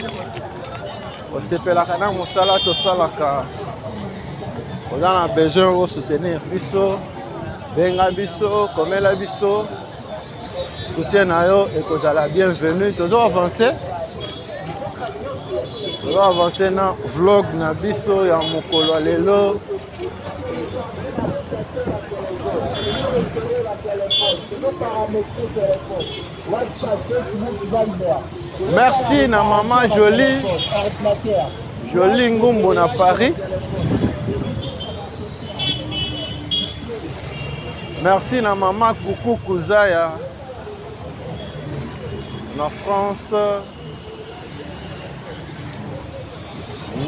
osepelaka na mosala tosalaka oza na besoin osoutenir biso benga biso komela biso soutien na yo ekozala bienvenu tozo avance tozo avance na vlog na biso ya mokolo ya lelo Merci na maman Jolie. Jolie Ngumbu na Paris. Merci na maman Kuku Kuzaya na France.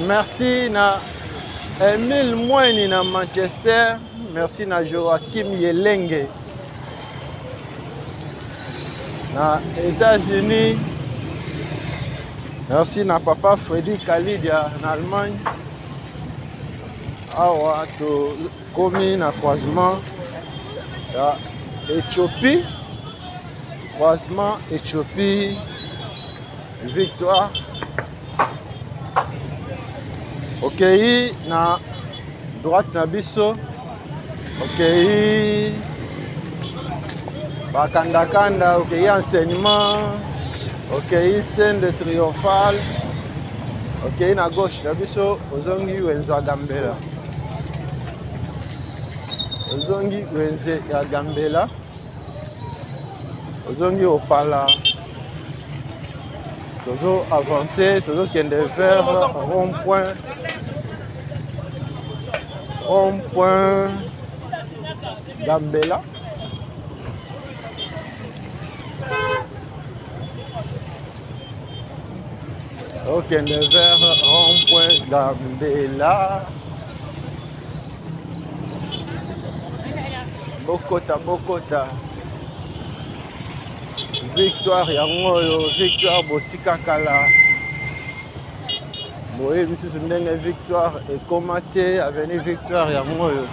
Merci na Emile Mweni na Manchester. Merci na Joachim Yelenge. na États-Unis. Merci na papa Freddy Kalidia na Allemagne. Awa tokomi na croisement ya Ethiopie. Croisement Ethiopie Victoire. Okei na droite na biso okei bakandakanda okei enseignement okei scène de triomphale. Okei na gauche na biso, ozongi wenze ya Gambela, ozongi wenze ya Gambela, ozongi Opala. Tozo avancer, tozokende vers rond point, rond point Gambela. Okende vers rond point Gambela. Bokota, bokota. Victoire yango oyo, victoire botika kala. Boyebi misusu ndenge victoire ekoma te, avenue Victoire yango oyo.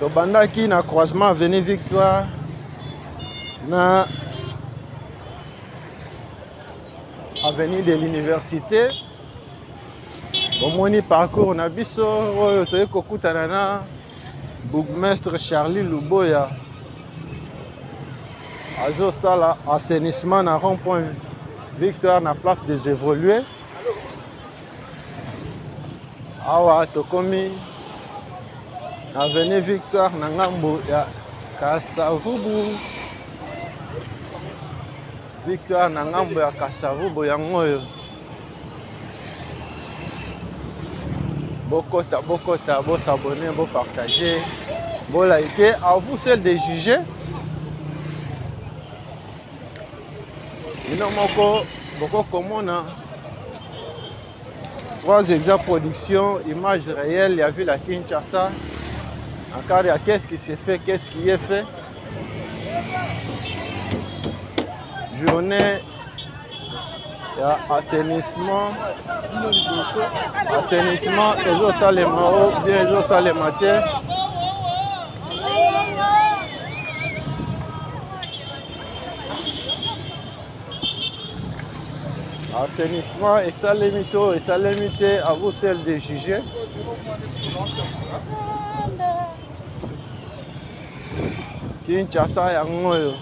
Tobandaki na croisement avenue Victoire na avenue de l'université. Bomoni parcours na biso oyo toyei kokutana na bourgmestre Charlie Luboya, azosala assainissement na rond-point Victoire na place des évolués. Awa tokomi na avenue Victoire na ngambo ya Kasavubu. Victoire na ngambo ya Kasavubu yango oyo. Bokota, bokota, bo s'abonner, bo partager, bo liker. À vous seul de juger. Bino moko boko komona 3 Hexa Production, image réelle ya ville ya Kinshasa. En cas ya qu'est-ce qui se fait, qu'est-ce qui est fait. Journée ya assainissement, assainissement ezosalema o bien ezosalema te. Assainissement esalemi to esalemi te, à vous seul de juger. Kinshasa yango oyo.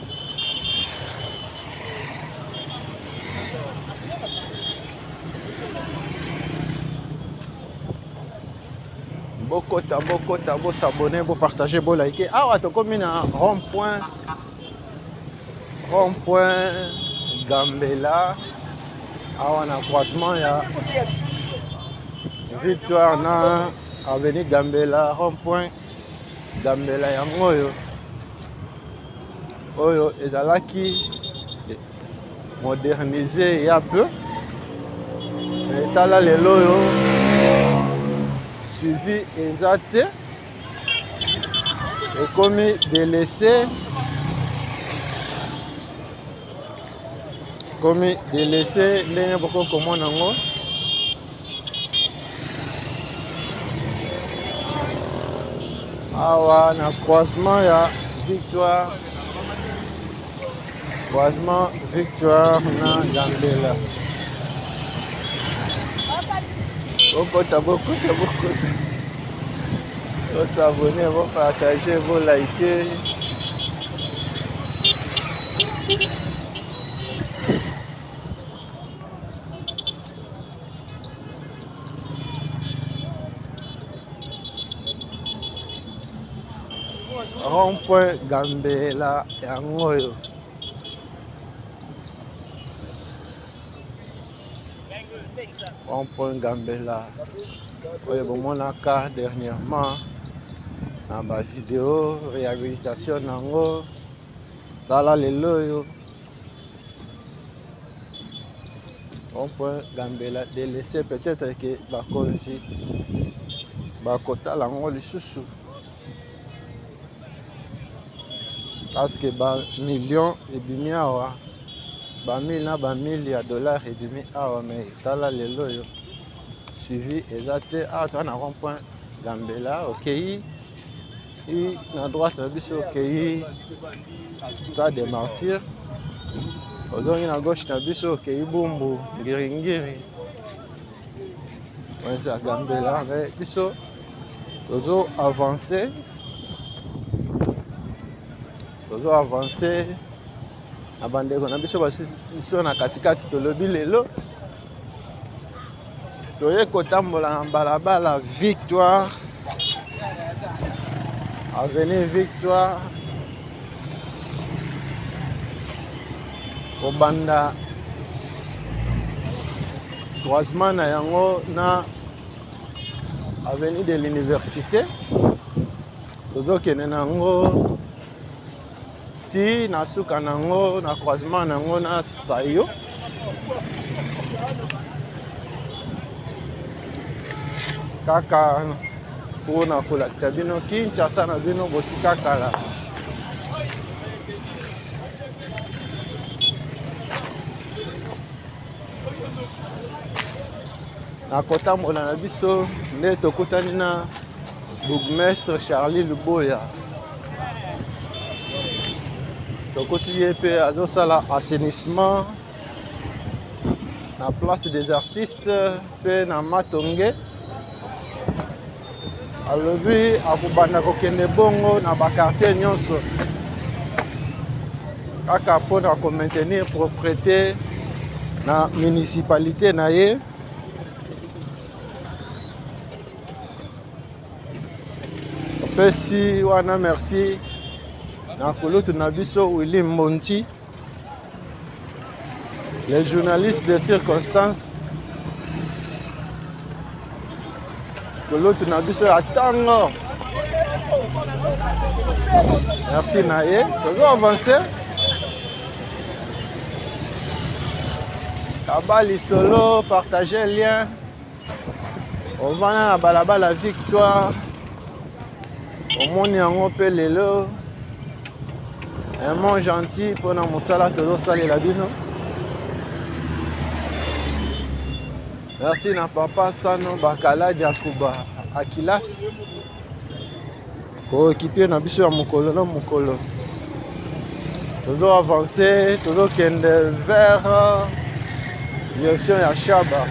Bokota, bokota, bo s'abonner, bo partager, bo liker. Awa tokomi na rond-point, rond-point Gambela. Awa na croisement ya Victoire na avenue Gambela, rond-point Gambela yango oyo. Oyo ezalaki modernisé ya peu. Mais tala lelo oyo suivi eza te, ekomi délaissé, ekomi délaissé ndenge boko komona yango. Awa na croisement ya Victoire, croisement Victoire na Gambela. Bokota, bokota, bokota. Bo s'abonner, bo partager, bo liker. Rond-point Gambela yango oyo. Rond-point Gambela oyo bomonaka dernièrement na ba vidéo réhabilitation nango. Tala lelo oyo rond-point Gambela délaissé, peut-être que bakonzi bakotala yango lisusu parce que ba millions ebimi awa, ba mille na ba mille ya dollars ebimi awa, mais tala lelo oyo suivi eza te. Awa toza na rond-point Gambela, okei i na droite na biso okei Stade des Martyrs, ozongi na gauche na biso okei Bumbu Ngiringiri, ya Gambela. Mais biso tozo avancer, tozo avancer. Na bandeko na biso basusu na katikati, tolobi lelo toye kotambola na balabala Victoire, avenue Victoire, kobanda croisement na yango na avenue de l'université, tozokende na yango ti na suka na yango na croisement na yango na Sayo. Kaka mpona kolakisa bino Kinshasa na bino botika kala. Na kotambola na biso nde tokutani na bourgmestre Charlie Luboya. Tokuti ye mpe azosala assainissement na place des artistes mpe na Matonge. Alobi akobanda kokende bongo na bakartier nyonso kaka mpona komaintenir propreté na municipalité na ye. Opesi wana merci na kulutu na biso Willy Mbonti, les journalistes de circonstances, kulutu na biso ya ntango. Merci na ye. Tozo avancer. Kaba lisolo, partager lien. Ovanda na balabala Victoire, omoni yango mpe lelo un mot gentil mpona mosala tozosalela bino. Merci na papa Sano Bakala Jakuba Akilas, koekipe na biso ya mokolo na mokolo. Tozo avancer, tozokende vers direction ya Shaba,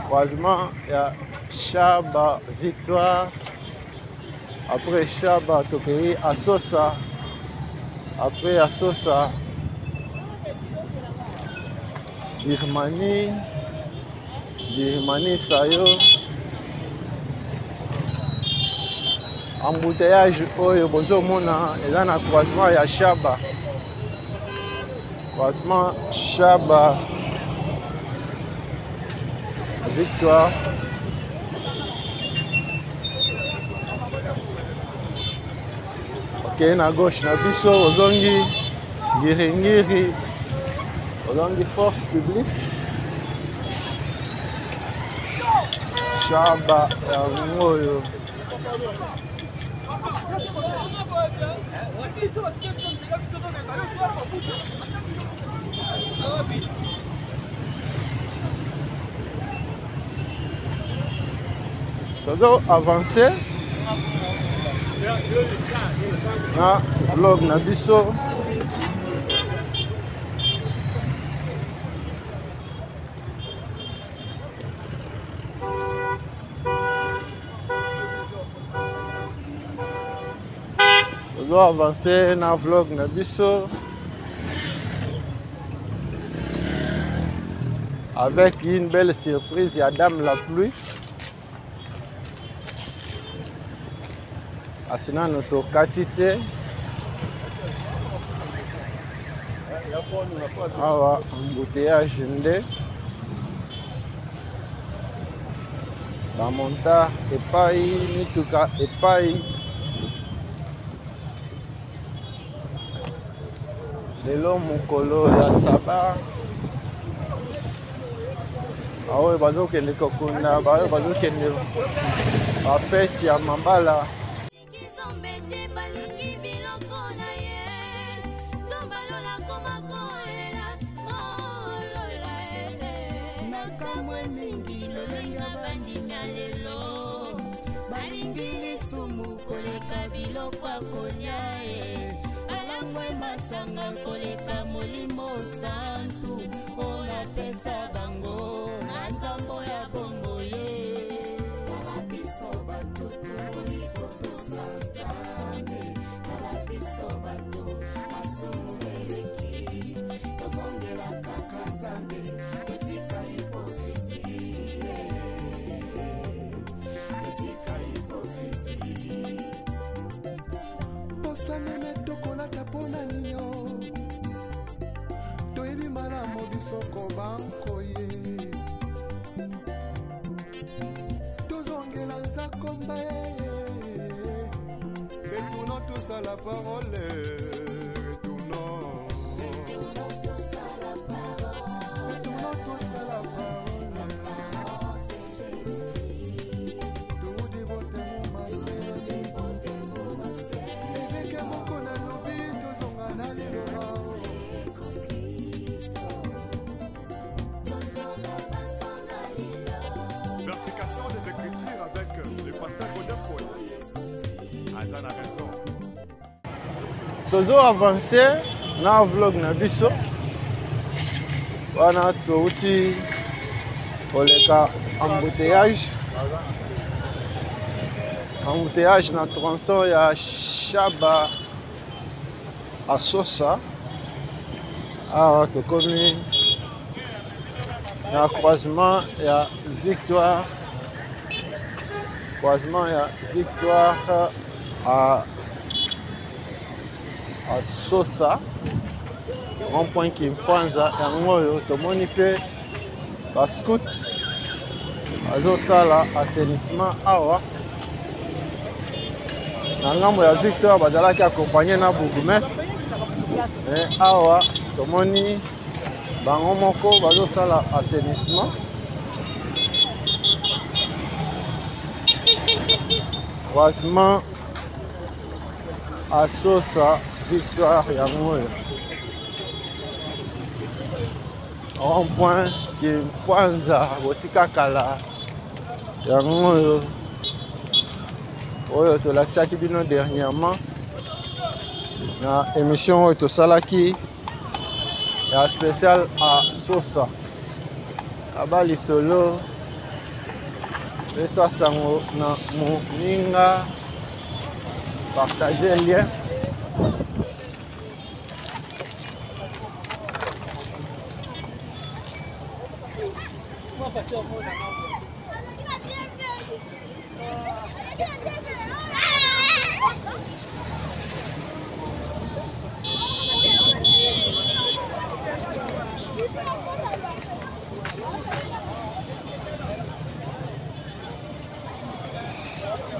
croisement ya Shaba Victoire. Après Shaba tokei Asosa, après Asosa Birmanie, Birmanie Sayo. Embouteillage oyo bozomona eza na croisement ya Shaba, croisement Shaba Victoire. Ok, na gauche na biso ozongi ngiringiri, ozongi force publique. Shaba yango oyo. Tozo avancer na vlog na biso. Tozo avancer na vlog na biso avec une belle surprise ya Dame la pluie. Asi nano tokati te awa embouteillage nde bamonta epai mituka epai. Lelo mokolo ya saba, baoyo bazokende kokunda, baoyo bazokende bafete ya mabala. Balingi lisumu koleka biloko ya kolia e, alangwe masanga koleka molimo santu oyo napesa bango na nzambo ya bongo ye. Tala biso bato tokoki kotosa Nzambe, tala biso bato masumu. soko bankoye tozongela nzakomba ye retournons tous à la parole retournons retournons tous à la parole toudi botemo mase ebeke moko nalobi tozonga na liloba Vérification des Écritures avec le pasteur Godin Paul. Aza na raison. Tozo avancer na vlog na biso wana touti koleka embouteillage embouteillage na tronçon ya Shaba Asosa awa tokomi na croisement ya Victoire croisement ya Victoire à, à Sosa rond point Kimpanza yango oyo tomoni mpe ba scout bazosala assainissement awa na ngambo ya Victoire bazalaki accompagne na bourgmestre mais awa tomoni bango moko bazosala assainissement croisement asosa victoire yango oyo rond point kinkwanza botika kala yango oyo oyo tolakisaki bino dernièrement na émission oyo tosalaki ya spécial a sosa aba lisolo pesa sango na moninga partage lien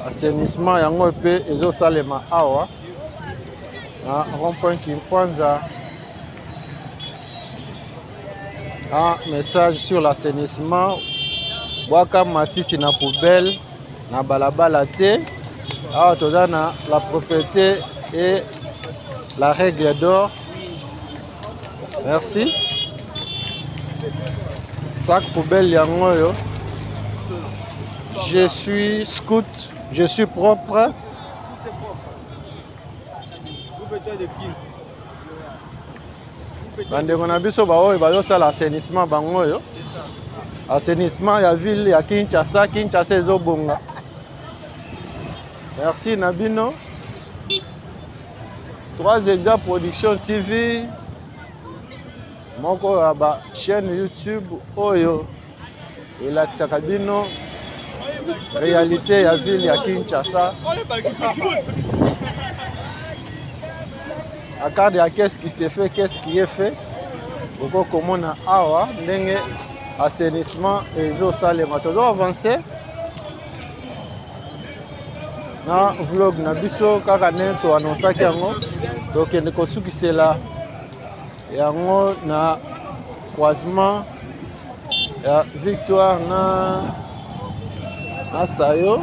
Assainissement yango mpe ezosalema awa na rond-point Kimpwanza. Un message sur l'assainissement bwaka matiti na poubelle na balabala te awa toza na la propriété et la règle d'or merci sac poubelle yango oyo je suis scout je suis propre bandeko na biso baoyo bazosala assainissement bango oyo assainissement ya ville ya kinshasa kinshasa ezobonga merci na bino 3 Exa Production TV moko ya ba chaîne YouTube oyo elakisaka bino réalité ya ville ya Kinshasa à cadre ya qu'est-ce qui se fait qu'est-ce qui est fait okoki komona awa ndenge assainissement ezosalema tozo avance na vlog na biso kaka ndenge toanonsaki yango tokende kosukisela yango na croisement ya victoire na na sayo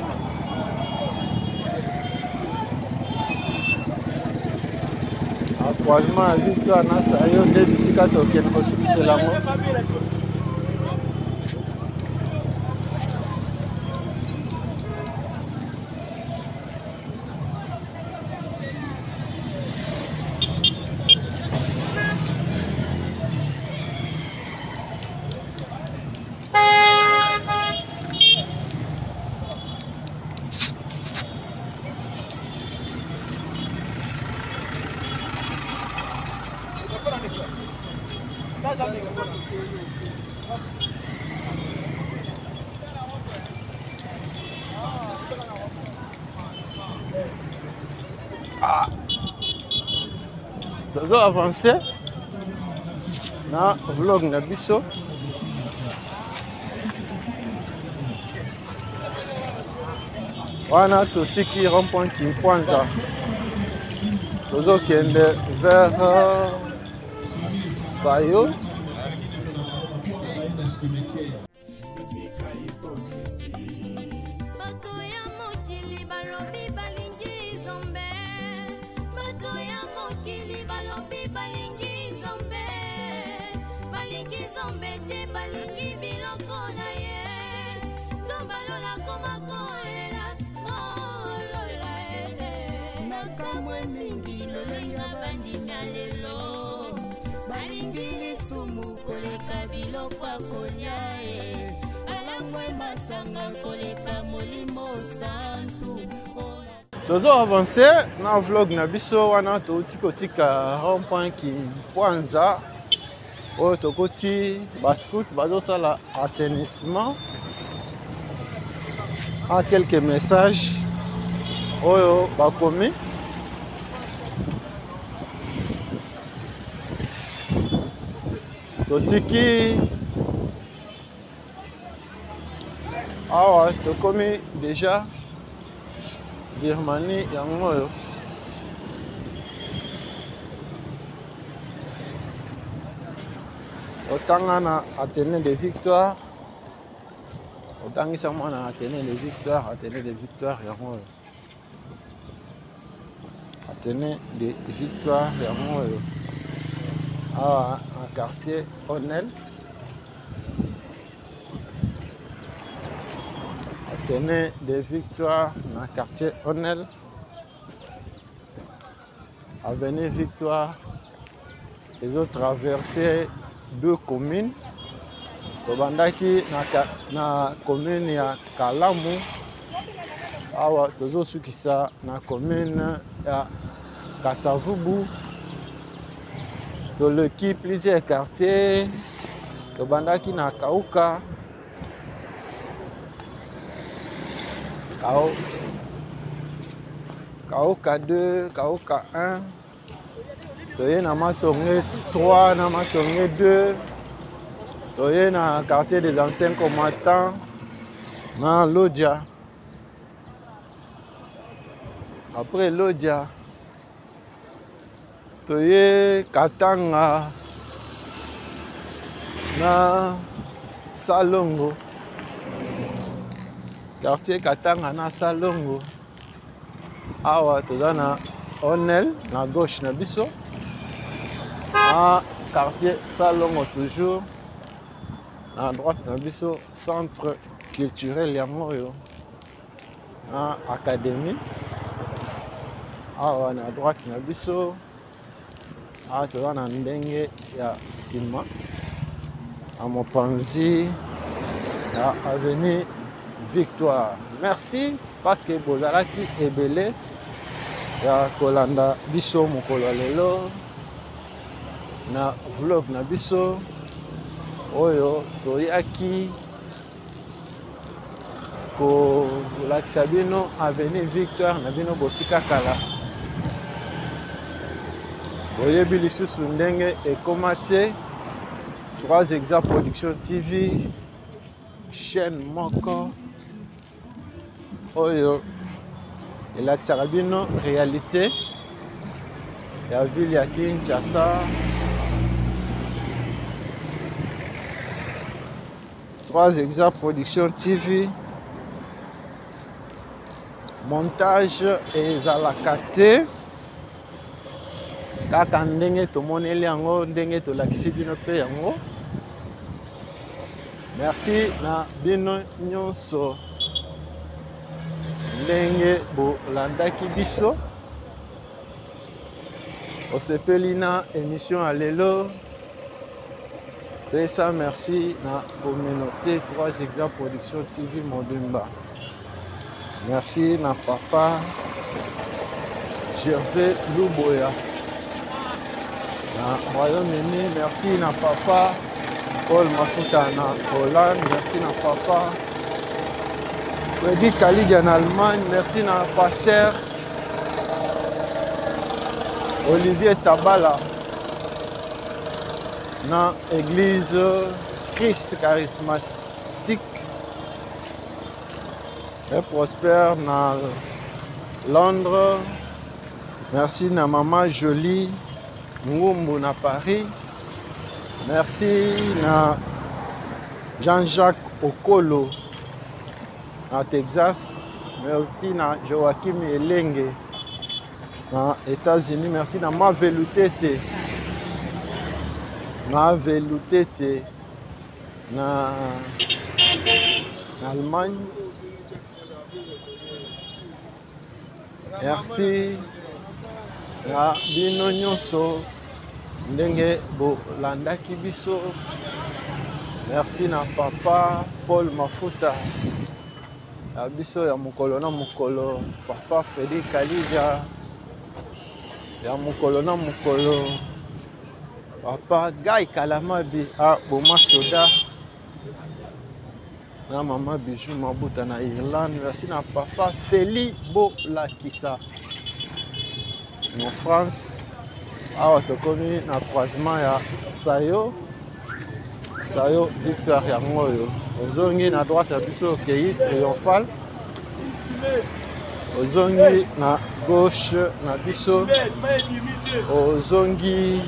na croisement ya victoire na sayo nde bisika tokende kosukisela yango. Tozo avancer. Na vlog na biso. Wana totiki rond-point Kinkwanza. Tozokende vers euh, Sayo. Bato ya mokili balobi balingi nzambe bato ya mokili balobi balingi nzambe balingi nzambe te balingi biloko na ye nzambe alola koma kolela kolola eh. nakamwe mingi lolenga bandimi ya lelo balingi lisumu koleka biloko ya kolia e balangwe masanga koleka molimo santu tozo avance na vlog na biso wana touti kotika rond point kimpwanza oyo tokoti bascout bazosala assainissement a quelques messages oyo bakomi totiki awa tokomi deja birmanie yango oyo otanga na athénée de victoire otangisa mwana na athénée de victoire athénée de victoire yango oyo Athénée de Victoire yango oyo awa na quartier Onel Athénée de Victoire na quartier Onel avenue Victoire ezo traverser deux communes tobandaki na, na commune ya Kalamu awa tozosukisa na commune ya Kasavubu toleki plusieurs quartiers tobandaki na Kauka Kao, Kauka 2 Kauka 1 toye na matonge 3 na matonge 2 toye na quartier des anciens combattants na lodia après lodia toye katanga na salongo quartier katanga na salongo awa toza na onel na gauche na biso na quartier salongo toujours na droite na biso centre culturel yango oyo na académie awa na droite na biso awa toza na ndenge ya nsima na mopanzi ya avenue victoire merci parce que bozalaki ebele ya kolanda biso mokolo ya lelo na vlog na biso oyo toyaki kolakisa bino avenue victoire na bino botika kala boyebi lisusu ndenge ekoma te 3 exa production tv chaîne moko oyo elakisaka bino réalité ya ville ya kinshasa 3 exa production tv montage ezalaka te kaka ndenge tomoneli yango ndenge tolakisi bino mpe yango merci na bino nyonso ndenge bolandaki biso osepeli na émission ya lelo pesa merci na communauté 3 Exa Production TV mobimba merci na papa Gervais Luboya na Royaume-Uni merci na papa Paul Mafuta na Hollande merci na papa Freddy Kalidia na Allemagne merci na pasteur Olivier Tabala. Na église Christ charismatique et Prosper na Londres. Merci na maman Jolie Ngumbu na Paris. Merci na Jean-Jacques Okolo na Texas. Merci na Joachim Elenge na États-Unis. Merci na Mavelutete. Mavelutete na, na Allemagne. Merci na bino nyonso ndenge bolandaki biso. Merci na papa Paul Mafuta ya biso ya mokolo na mokolo, papa Fredi Kalija ya mokolo na mokolo, papa Guy Kalamabi a Boma Soda na mama Bijou Mabuta na Irlande. Merci na papa Feli Bolakisa na France. Awa tokomi na croisement ya Sayo Sayo Victoire yango oyo ozongi na droite ya biso okei Triomphal, ozongi na gauche na biso ozongi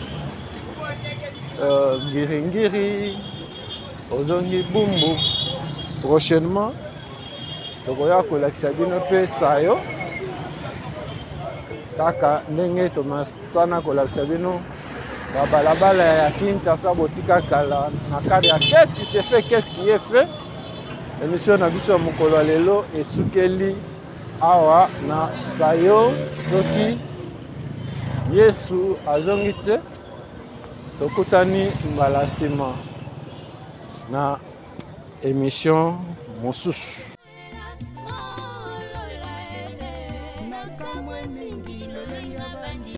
euh, Ngiringiri, ozongi Bumbu. Prochainement tokoya kolakisa bino mpe Sayo kaka ndenge tomasana kolakisa bino babalabala ya Kinshasa botika kala na cadre ya qu'est-ce qui se fait, qu'est-ce qui est fait. Émission na biso ya mokolo ya lelo esukeli awa na Sayo. Soki Yesu azongi te, tokutani mbala nsima na émission mosusu.